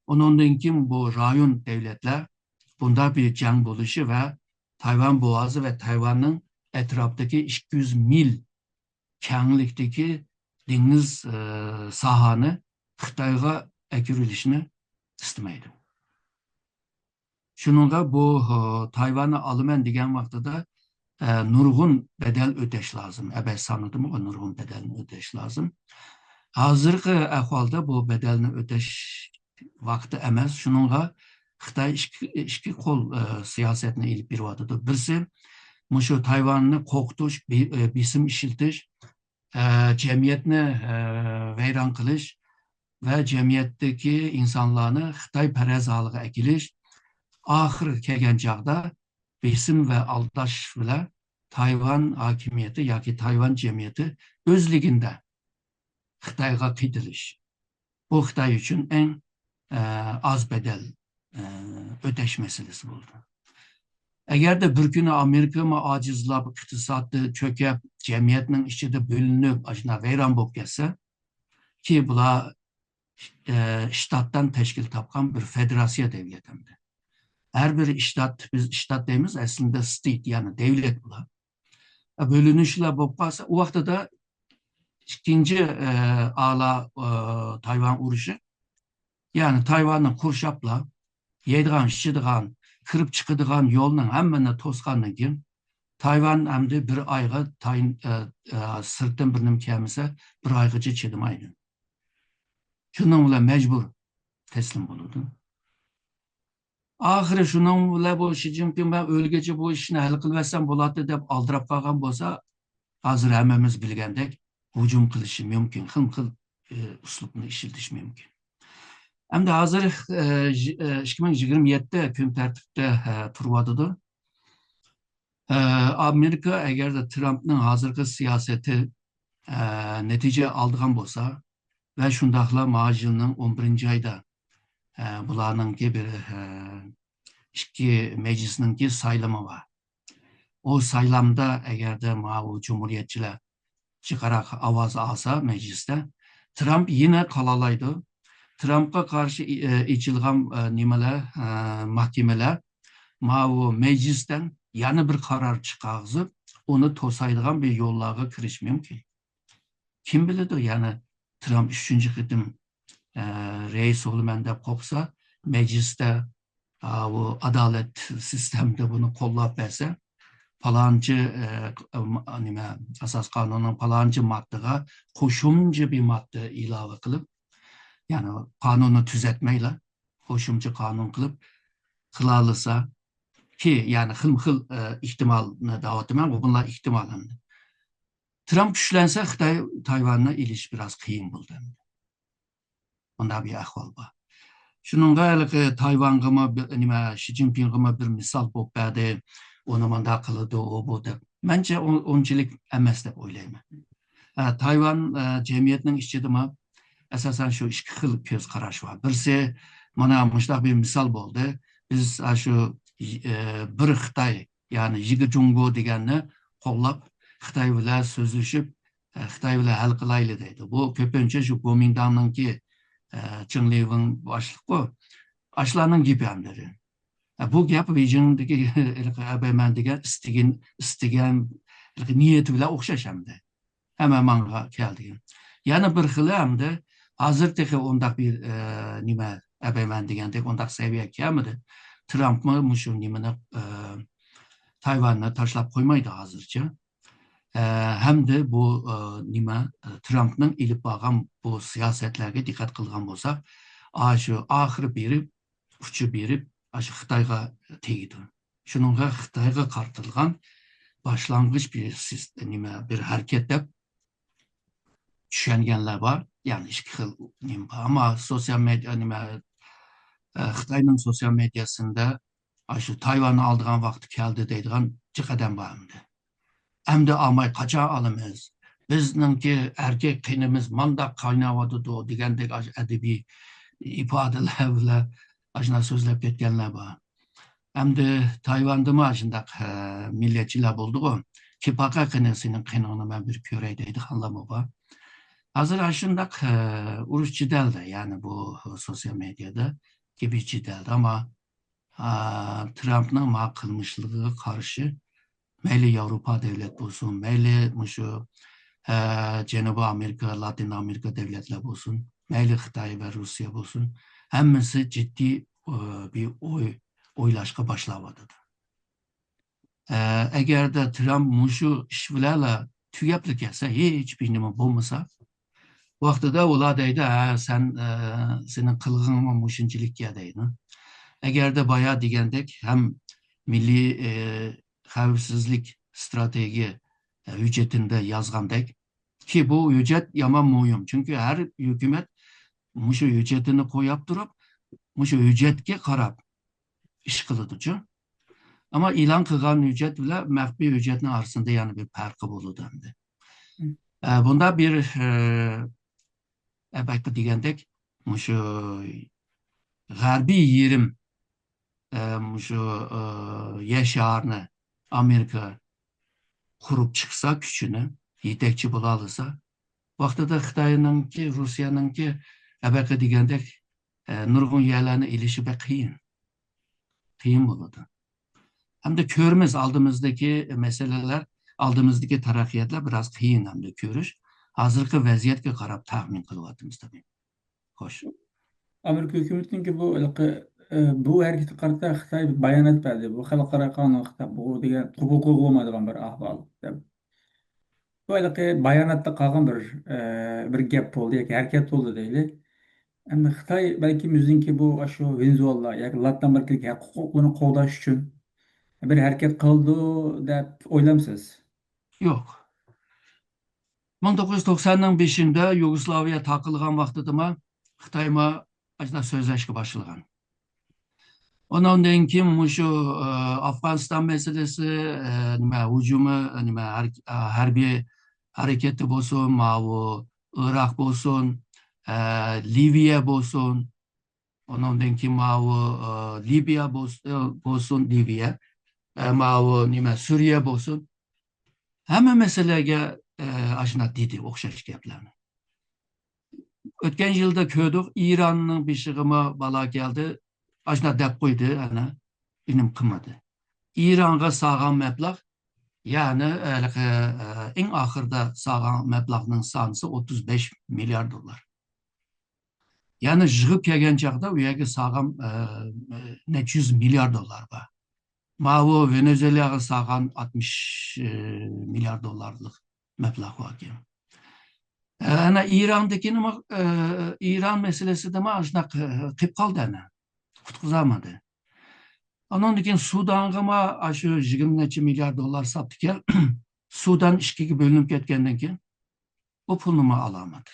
ئۇنىڭدىن كېيىن بۇ رايون دەۋلەتلەر بۇنداق بىر جەڭ بولۇشى ۋە تايۋان بوغازى ۋە تايۋاننىڭ ئەتراپىدىكى ئىككى يۈز مىل كەڭلىكتىكى دېڭىز، ئە، ساھەنى خىتايغا ئەكىرىۋېلىشنى ئىستىمەيدۇ. شۇنىڭغا بۇ، ئە، تايۋاننى ئالىمەن دېگەن ۋاقتىدا، ئە، نۇرغۇن بەدەل ئۆتەش لازىم. ئەبەد سانىدىمۇ نۇرغۇن بەدەلنى ئۆتەش لازىم. ھازىرقى ئەھۋالدا بۇ بەدەلنى ئۆتەش ۋاقتى ئەمەس. شۇنىڭغا خىتاي ئىككى، ئىككى قول، ئە، سىياسەتنى ئېلىپ بېرىۋاتىدۇ. بىرسى، مۇشۇ تايۋاننى قورقۇتۇش، بې-، ئە، بېسىم ئىشلىتىش، ئە، جەمئىيەتنى، ئە، ۋەيران قىلىش ۋە جەمئىيەتتىكى ئىنسانلارنى خىتايپەرەس ھالىغا ئەكېلىش، ئاخىرى كەلگەن چاغدا بېسىم ۋە ئالداش بىلەن تايۋان ھاكىمىيىتى ياكى تايۋان جەمئىيىتى ئۆزلۈكىدە خىتايغا قېتىلىش. بۇ خىتاي ئۈچۈن ئەڭ، ئە، ئاز بەدەل، ئە، ئۆتەش مەسىلىسى بولىدۇ. ئەگەردە بىر كۈنى ئامېرىكىمۇ ئاجىزلاپ، ئىقتىسادى چۆكۈپ، جەمئىيەتنىڭ ئىچىدە بۆلۈنۈپ، ئاشۇنداق ۋەيران بولۇپ كەتسە، كى بۇلار، ئە، شتاتتىن تەشكىل تاپقان بىر فېدېراتسىيە دەۋلەت ئەمدى. ھەر بىر شتات، بىز شتات دەيمىز، ئەسلىدە ستېيت، يەنى دەۋلەت بۇلار. بۆلۈنۈشلەر بولۇپ قالسا، ئۇ ۋاقتىدا ئىككىنچى، ئە، ئالا، ئە، تايۋان ئۇرۇشى، يەنى تايۋاننى قورشاپلا، يەيدىغان، ئىچىدىغان، كىرىپ چىقىدىغان يولنىڭ ھەممىنى توسقاندىن كېيىن، تايۋان ئەمدى بىر ئايغا تاي-، ئە، ئە، سىرتتىن بىر نېمە كەلمىسە، بىر ئايغىچە چىدىمايدۇ. شۇنىڭ بىلەن مەجبۇر تەسلىم بولىدۇ. ئاخىرى شۇنىڭ بىلەن بۇ شى جىنپىڭ مەن ئۆلگىچە بۇ ئىشنى ھەل قىلىۋەتسەم بولاتتى دەپ ئالدىراپ قالغان بولسا، ھازىر ھەممىمىز بىلگەندەك ھۇجۇم قىلىشى مۇمكىن، خىل خىل، ئى، ئۇسلۇبنى ئىشلىتىشى مۇمكىن. ئەمدى ھازىر، ئى، ئى، ئىككى مىڭ يىگىرمە يەتتە كۈن تەرتىپتە، ئى، تۇرۇۋاتىدۇ. ئى، ئامېرىكا ئەگەردە ترامپنىڭ ھازىرقى سىياسىتى، ئى، نەتىجە ئالىدىغان بولسا، ۋە شۇنداقلا ماۋۇ يىلنىڭ ئون بىرىنچى ئايدا، ئە، بۇلارنىڭكى بىر، ئە، ئىككى مەجلىسنىڭكى سايلىمى بار. ئۇ سايلامدا ئەگەردە ماۋۇ جۇمھۇرىيەتچىلەر جىقراق ئاۋاز ئالسا مەجلىستە، ترامپ يەنە قالالايدۇ. ترامپقا قارشى ئى-، ئېچىلغان، ئە، نېمىلەر، ئە، مەھكىمىلەر ماۋۇ مەجلىستىن يەنە بىر قارار چىقارغۇزۇپ، ئۇنى توسايدىغان بىر يوللارغا كىرىشى مۇمكىن. كىم بىلىدۇ، يەنى ترامپ ئۈچىنچى قېتىم، ئە، رەئىس بولىمەن دەپ قورقسا، مەجلىستە ئا، بۇ ئادالەت سىستېمىدا بۇنى قوللاپ بەرسە، پالانچى، ئە، نېمە، ئاساس قانۇننىڭ پالانچى ماددىغا قوشۇمچە بىر ماددا ئىلاۋە قىلىپ، يەنى قانۇننى تۈزەتمەيلا، قوشۇمچە قانۇن قىلىپ قىلالىسا، كى، يەنى خىلمۇ خىل، ئە، ئېھتىمالنى دەۋاتىمەن، بۇ بۇنىلا ئېھتىمال ئەمدى. ترامپ كۈچلەنسە، خىتاي تايۋاننى ئېلىش بىراز قىيىن بولدى ئەمدى. بۇنداق بىر ئەھۋال بار. شۇنىڭغا ھېلىقى تايۋانغىمۇ بىر، نېمە، شى جىنپىڭغىمۇ بىر مىسال بولۇپ بەردى. ئۇنى مۇنداق قىلىدۇ، ئۇ بۇ دەپ. مەنچە ئۇ-، ئۇنچىلىك ئەمەس دەپ ئويلايمەن. ئە، تايۋان، ئە، جەمئىيەتنىڭ ئىچىدىمۇ ئاساسەن شۇ ئىككى خىل كۆز قاراش بار. بىرسى، مانا مۇشۇنداق بىر مىسال بولدى. بىز، ئە، شۇ، ئە، بىر خىتاي، يەنى يىگە جۇڭگو دېگەننى قوللاپ، خىتاي بىلەن سۆزلىشىپ، ئە، خىتاي بىلەن ھەل قىلايلى دەيدۇ. بۇ كۆپىنچە شۇ گومىنداڭنىڭكى، ئە، چېڭ لىۋېڭ باشلىققۇ. ئاشۇلارنىڭ گېپى ئەمدى. ئە، بۇ گەپ بېيجىڭدىكى ھېلىقى ئەبەيمەن دېگەن ئىستىگىن-، ئىستىگەن ھېلىقى نىيىتى بىلەن ئوخشاش ئەمدى. ھەممە ماڭا كەل دېگەن. يەنە بىر خىلى ئەمدى ھازىر تېخى ئۇنداق بىر، ئە، نېمە، ئەبەيمەن دېگەندەك ئۇنداق سەۋىيەگە كەلمىدى. ترامپمۇ مۇشۇ نېمىنى، ئە، تايۋاننى تاشلاپ قويمايدۇ ھازىرچە. ئە، ھەمدە بۇ، ئە، نېمە، ئە، ترامپنىڭ ئېلىپ بارغان بۇ سىياسەتلەرگە دىققەت قىلغان بولساق، ئاشۇ ئاخىرى بېرىپ، ئۇچى بېرىپ، ئاشۇ خىتايغا تېگىدۇ. شۇنىڭغا خىتايغا قارىتىلغان باشلانغۇچ بىر سىس-، نېمە، بىر ھەرىكەت دەپ چۈشەنگەنلەر بار. يەنى ئىككى خىل نېمە بار. ئەمما سوتسىيال مېدىيا، نېمە، ئە، خىتاينىڭ سوتسىيال مېدىياسىندا ئاشۇ تايۋاننى ئالىدىغان ۋاقتى كەلدى دەيدىغان جىق ئادەم بار ئەمدى. ئەمدى ئالماي قاچان ئالىمىز؟ بىزنىڭكى ئەركەك قېنىمىز مانداق قايناۋاتىدۇ دېگەندەك ئاشۇ ئەدەبىي ئىپادىلەر بىلەن ئاشۇنداق سۆزلەپ كەتكەنلەر بار. ئەمدى تايۋاندىمۇ ئاشۇنداق، ئە، مىللەتچىلەر بولدىغۇ. كېپەكە قېنى سېنىڭ قېنىڭنى مەن بىر كۆرەي دەيدىغانلارمۇ بار. ھازىر ئاشۇنداق، ئە، ئۇرۇش جېدەلدە، يەنى بۇ سوتسىيال مېدىيادا گېپى جېدەلدە، ئەمما، ئە، ترامپنىڭ ما قىلمىشلىقىغا قارشى مەيلى ياۋروپا دۆلەت بولسۇن، مەيلى مۇشۇ، ئە، جەنۇبىي ئامېرىكا، لاتىن ئامېرىكا دۆلەتلەر بولسۇن، مەيلى خىتاي ۋە روسىيە بولسۇن، ھەممىسى جىددىي، ئە، بىر ئوي ئويلاشقا باشلاۋاتىدۇ. ئە، ئەگەردە ترامپ مۇشۇ ئىش بىلەنلا تۈگەپلا كەتسە، ھېچ بىر نېمە بولمىسا، ۋاقتىدا ئۇلار دەيدۇ، ھە، سەن، ئە، سېنىڭ قىلغىنىڭمۇ مۇشۇنچىلىككە دەيدۇ. ئەگەردە بايا دېگەندەك ھەم مىللىي، ئە، خەۋپسىزلىك ئىستراتېگىيە، ئە، ھۆججىتىندە يازغاندەك، كى بۇ ھۆججەت يامان مۇھىم. چۈنكى ھەر ھۆكۈمەت مۇشۇ ھۆججىتىنى قوياپ تۇرۇپ، مۇشۇ ھۆججەتكە قاراپ ئىش قىلىدۇچۇ. ئەمما ئېلان قىلغان ھۆججەت بىلەن مەخپىي ھۆججەتنىڭ ئارىسىدا يەنە بىر پەرقى بولىدۇ ئەمدى. مم. ئە، بۇندا بىر، ئە، ئەبەكى دېگەندەك، مۇشۇ غەربىي يېرىم، ئە، مۇشۇ، ئە، يەر شارىنى ئامېرىكا قۇرۇپ چىقسا، كۈچىنى يېتەكچى بولالىسا، ۋاقتىدا خىتاينىڭكى، روسىيەنىڭكى ئەبەقە دېگەندەك، ئە، نۇرغۇن يەرلەرنى ئېلىشى بەك قىيىن. قىيىن بولىدۇ. ھەمدە كۆرىمىز، ئالدىمىزدىكى مەسىلىلەر، ئالدىمىزدىكى تەرەققىياتلار بىراز قىيىن ھەمدە كۆرۈش. ھازىرقى ۋەزىيەتكە قاراپ تەخمىن قىلىۋاتىمىز تېخى. خوش. ئامېرىكا ھۆكۈمىتىنىڭكى بۇ ھېلىقى، ئە، بۇ ھەرىكىتىگە قارىتا خىتاي بايانات بەردى. بۇ خەلقئارا قانۇنغا خىتاب، بۇ دېگەن قوبۇل قىلغىلى بولمايدىغان بىر ئەھۋال دەپ. بۇ ھېلىقى باياناتتا قالغان بىر، ئە، بىر گەپ بولدى ياكى ھەرىكەت بولدى دەيلى. ئەمدى خىتاي بەلكىم ئۆزىنىڭكى بۇ ئاشۇ ۋېنېزۇېلا ياكى لاتىن ئامېرىكىدىكى ھەق ھوقۇقلىرىنى قوغداش ئۈچۈن بىر ھەرىكەت قىلىدۇ دەپ ئويلامسىز؟ يوق. مىڭ توققۇز يۈز توقساننىڭ بېشىندا يۇگوسلاۋىيە تاقىلغان ۋاقتىدىما خىتايما ئاشۇنداق سۆزلەشكە باشلىغان. ئۇنىڭدىن كېيىن مۇشۇ، ئە، ئافغانىستان مەسىلىسى، ئە، نېمە، ھۇجۇمى، نېمە، ھەر-، ئە، ھەربىي ھەرىكىتى بولسۇن، ماۋۇ ئىراق بولسۇن، ئە، لىۋىيە بولسۇن، ئۇنىڭدىن كېيىن ماۋۇ، ئە، لىبىيە بولس-، ئە، بولسۇن، لىۋىيە، ئە، ماۋۇ نېمە، سۈرىيە بولسۇن، ھەممە مەسىلىگە، ئە، ئاشۇنداق دېدى ئوخشاش گەپلەرنى. ئۆتكەن يىلدا كۆردۇق، ئىراننىڭ بېشىغىمۇ بالا كەلدى، ئاشۇنداق دەپ قويدى، ئەنە، ئۈنۈم قىلمىدى. ئىرانغا سالغان مەبلەغ، يەنى، ھېلىقى، ئە، ئەڭ ئاخىرىدا سالغان مەبلەغنىڭ سانىسى ئوتتۇز بەش مىليارد دوللار. يەنى يىغىپ كەلگەن چاغدا ئۇ يەرگە سالغان، ئە، نەچچە يۈز مىليار دوللار بار. ماۋۇ ۋېنېزۇېلاغا سالغان ئاتمىش، ئە، مىليار دوللارلىق مەبلەغ باركەن. ئە، ئەنە ئىراندىكىنىمۇ، ئە، ئىران مەسىلىسىدىمۇ شۇنداق، ئە، قېلىپ قالدى ئەنە. قۇتقۇزالمىدى. ئانىڭدىن كېيىن سۇدانغىمۇ ئاشۇ يىگىرمە نەچچە مىليار دوللار ساپتىكەن. سۇدان ئىككىگە بۆلۈنۈپ كەتكەندىن كېيىن ئۇ پۇلنىمۇ ئالالمىدى.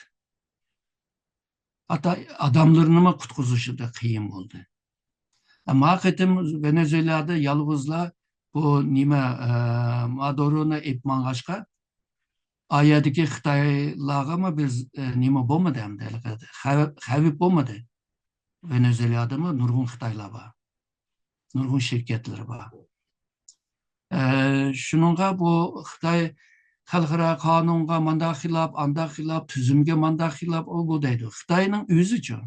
ھەتتا ئادەملىرىنىمۇ قۇتقۇزۇشىدا قىيىن بولدى. ما قېتىم ۋېنېزۇېلادا يالغۇزلا بۇ نېمە، ئە، مادۇرونى ئېلىپ ماڭغاچقا، ئا يەردىكى خىتايلارغىمۇ بىر، ئە، نېمە بولمىدى ئەمدى، خەۋپ، خەۋپ بولمىدى. ۋېنېزۇېلادىمۇ نۇرغۇن خىتايلار بار. نۇرغۇن شىركەتلىرى بار. ئە، شۇنىڭغا بۇ خىتاي خەلقئارا قانۇنغا مانداق خىلاپ، ئانداق خىلاپ، تۈزۈمگە مانداق خىلاپ، ئۇ بۇ دەيدۇ. خىتاينىڭ ئۆزىچۇ؟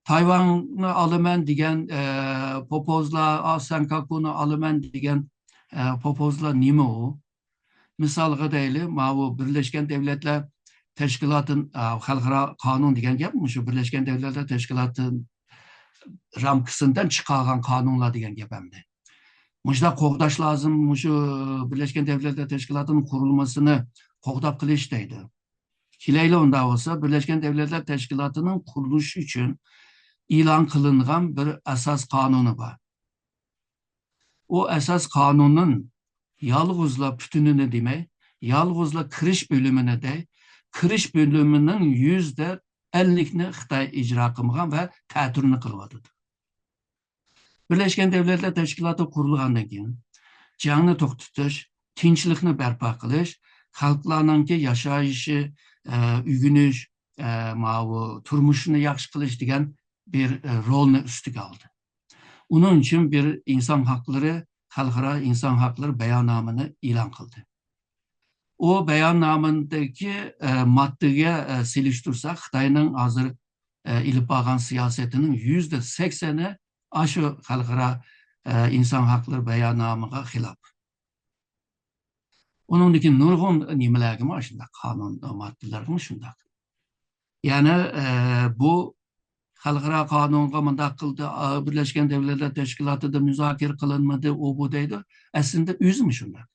تايۋاننى ئالىمەن دېگەن، ئە، پوپوزلار، ئا، سەنكاكۇنى ئالىمەن دېگەن، ئە، پوپوزلار نېمە ئۇ؟ مىسالغا دەيلى، ماۋۇ بىرلەشكەن دەۋلەتلەر تەشكىلاتى، ئا، خەلقئارا قانۇن دېگەن گەپ، مۇشۇ بىرلەشكەن دەۋلەتلەر تەشكىلاتى رامكىسىدىن چىقارغان قانۇنلار دېگەن گەپ ئەمدى. مۇشۇنداق قوغداش لازىم، مۇشۇ بىرلەشكەن دەۋلەتلەر تەشكىلاتىنىڭ قۇرۇلمىسىنى قوغداپ قېلىش دەيدۇ. كېلەيلى ئۇنداق بولسا، بىرلەشكەن دەۋلەتلەر تەشكىلاتىنىڭ قۇرۇلۇشى ئۈچۈن ئېلان قىلىنغان بىر ئاساس قانۇنى بار. ئۇ ئاساس قانۇننىڭ يالغۇزلا پۈتۈنىنى دېمەي، يالغۇزلا كىرىش بۆلۈمىنى دەي، كىرىش بۆلۈمىنىڭ يۈزدە ئەللىكنى خىتاي ئىجرا قىلمىغان ۋە تەتۈرنى قىلىۋاتىدۇ. بىرلەشكەن دەۋلەتلەر تەشكىلاتى قۇرۇلغاندىن كېيىن، جەڭنى توختىتىش، تىنچلىقنى بەرپا قىلىش، خەلقلەرنىڭكى ياشايىشى، ئە، ئۆگىنىش، ئە، ماۋۇ تۇرمۇشىنى ياخشى قىلىش دېگەن بىر، ئە، رولنى ئۈستىگە ئالدى. ئۇنىڭ ئۈچۈن بىر ئىنسان ھەقلىرى، خەلقئارا ئىنسان ھەقلىرى باياننامىنى ئېلان قىلدى. ئۇ باياننامىدىكى، ئە، ماددىگە، ئە، سېلىشتۇرساق، خىتاينىڭ ھازىر، ئە، ئېلىپ بارغان سىياسىتىنىڭ يۈزدە سەكسەنى ئاشۇ خەلقئارا، ئە، ئىنسان ھەقلىرى باياننامىغا خىلاپ. ئۇنىڭدىكى نۇرغۇن نېمىلەرگىمۇ شۇنداق، قانۇن ماددىلىرىغىمۇ شۇنداق. يەنى، ئە، بۇ خەلقئارا قانۇنغا مۇنداق قىلدى، ئا، بىرلەشكەن دەۋلەتلەر تەشكىلاتىدا مۇزاكىرە قىلىنمىدى، ئۇ بۇ دەيدۇ. ئەسلىدە ئۆزىمۇ شۇنداق.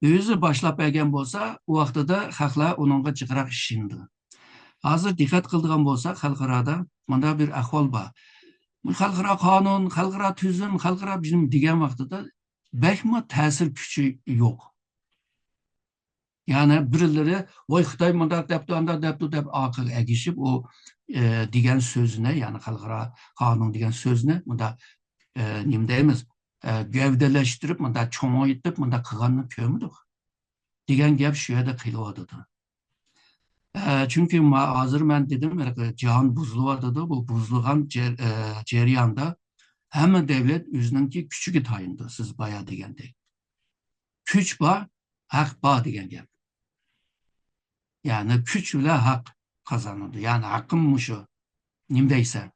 ئۆزى باشلاپ بەرگەن بولسا، ئۇ ۋاقتىدا خەقلەر ئۇنىڭغا جىقراق ئىشىنىدۇ. ھازىر دىققەت قىلىدىغان بولساق، خەلقئارادا مۇنداق بىر ئەھۋال بار. خەلقئارا قانۇن، خەلقئارا تۈزۈم، خەلقئارا بىلىم دېگەن ۋاقتىدا بەكمۇ تەسىر كۈچى يوق. يەنى بىرلىرى، ۋاي، خىتاي مۇنداق دەپتۇ، ئانداق دەپتۇ دەپ ئارقىغا ئەگىشىپ، ئۇ، ئە، دېگەن سۆزنى، يەنى خەلقئارا قانۇن دېگەن سۆزنى مۇنداق، ئە، نېمە دەيمىز، ئە، گەۋدىلەشتۈرۈپ، مۇنداق چوڭايتىپ، مۇنداق قىلغاننى كۆرمىدۇق. دېگەن گەپ شۇ يەردە قېلىۋاتىدۇ. ئە، چۈنكى ما-، ھازىر مەن دېدىم، جاھان بۇزۇلۇۋاتىدۇ. بۇ بۇزۇلغان جەر-، ئە، جەرياندا ھەممە دەۋلەت ئۆزىنىڭكى كۈچىگە تايىنىدۇ، سىز بايا دېگەندەك. كۈچ بار، ھەق بار دېگەن گەپ. يەنى كۈچ بىلەن ھەق قازىنىدۇ. يەنى ھەققىم مۇشۇ. نېمە دەيسەن؟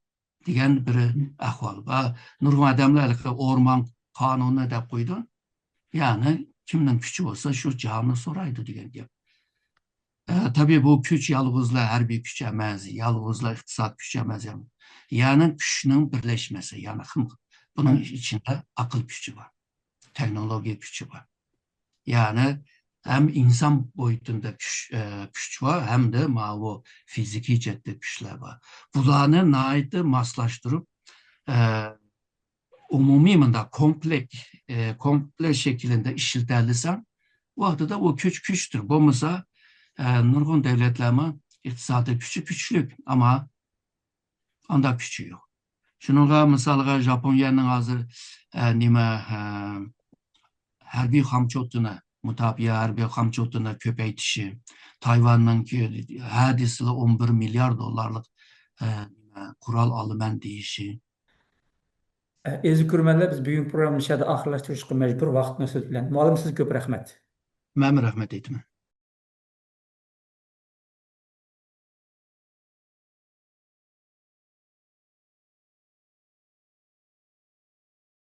دېگەن بىر ئەھۋال بار. نۇرغۇن ئادەملەر ھېلىقى ئورمان قانۇنى دەپ قويىدۇ. يەنى كىمنىڭ كۈچى بولسا، شۇ جاھاننى سورايدۇ دېگەن گەپ. ئە، تەبىئىي، بۇ كۈچ يالغۇزلا ھەربىي كۈچ ئەمەس، يالغۇزلا ئىقتىساد كۈچى ئەمەس. يەنى كۈچنىڭ بىرلەشمىسى، يەنى خىم-، بۇنىڭ ئىچىدە ئەقىل كۈچى بار، تېخنولوگىيە كۈچى بار. يەنى ھەم ئىنسان بويىچىدا كۈچ، ئە، كۈچ بار، ھەمدە ماۋۇ فىزىكىي جەھەتتە كۈچلەر بار. بۇلارنى ناھايىتى ماسلاشتۇرۇپ، ئە، ئومۇمىي مۇنداق كومپلېك-، ئە، كومپلېكس شەكلىدە ئىشلىتەلىسەڭ، ۋاقتىدا ئۇ كۈچ كۈچتۇر. بولمىسا، ئە، نۇرغۇن دۆلەتلەرمۇ ئىقتىسادىي كۈچى كۈچلۈك، ئەمما ئانداق كۈچى يوق. شۇنىڭغا مىسالغا ياپونىيەنىڭ ھازىر، ئە، نېمە، ئە، ھەربىي خامچوتىنى، مۇداپىئە ھەربىي خامچوتىنى كۆپەيتىشى، تايۋاننىڭكى ھە دېسىلا ئون بىر مىليار دوللارلىق، ئە، نېمە، قورال ئالىمەن دېيىشى. ئە، ئەزىز كۆرۈرمەنلەر، بىز بۈگۈنكى پروگراممىنى مۇشۇ يەردە ئاخىرلاشتۇرۇشقا مەجبۇر، ۋاقىتنىڭ سۆزى بىلەن. مۇئەللىم، سىزگە كۆپ رەھمەت. مەنمۇ رەھمەت ئېيتىمەن.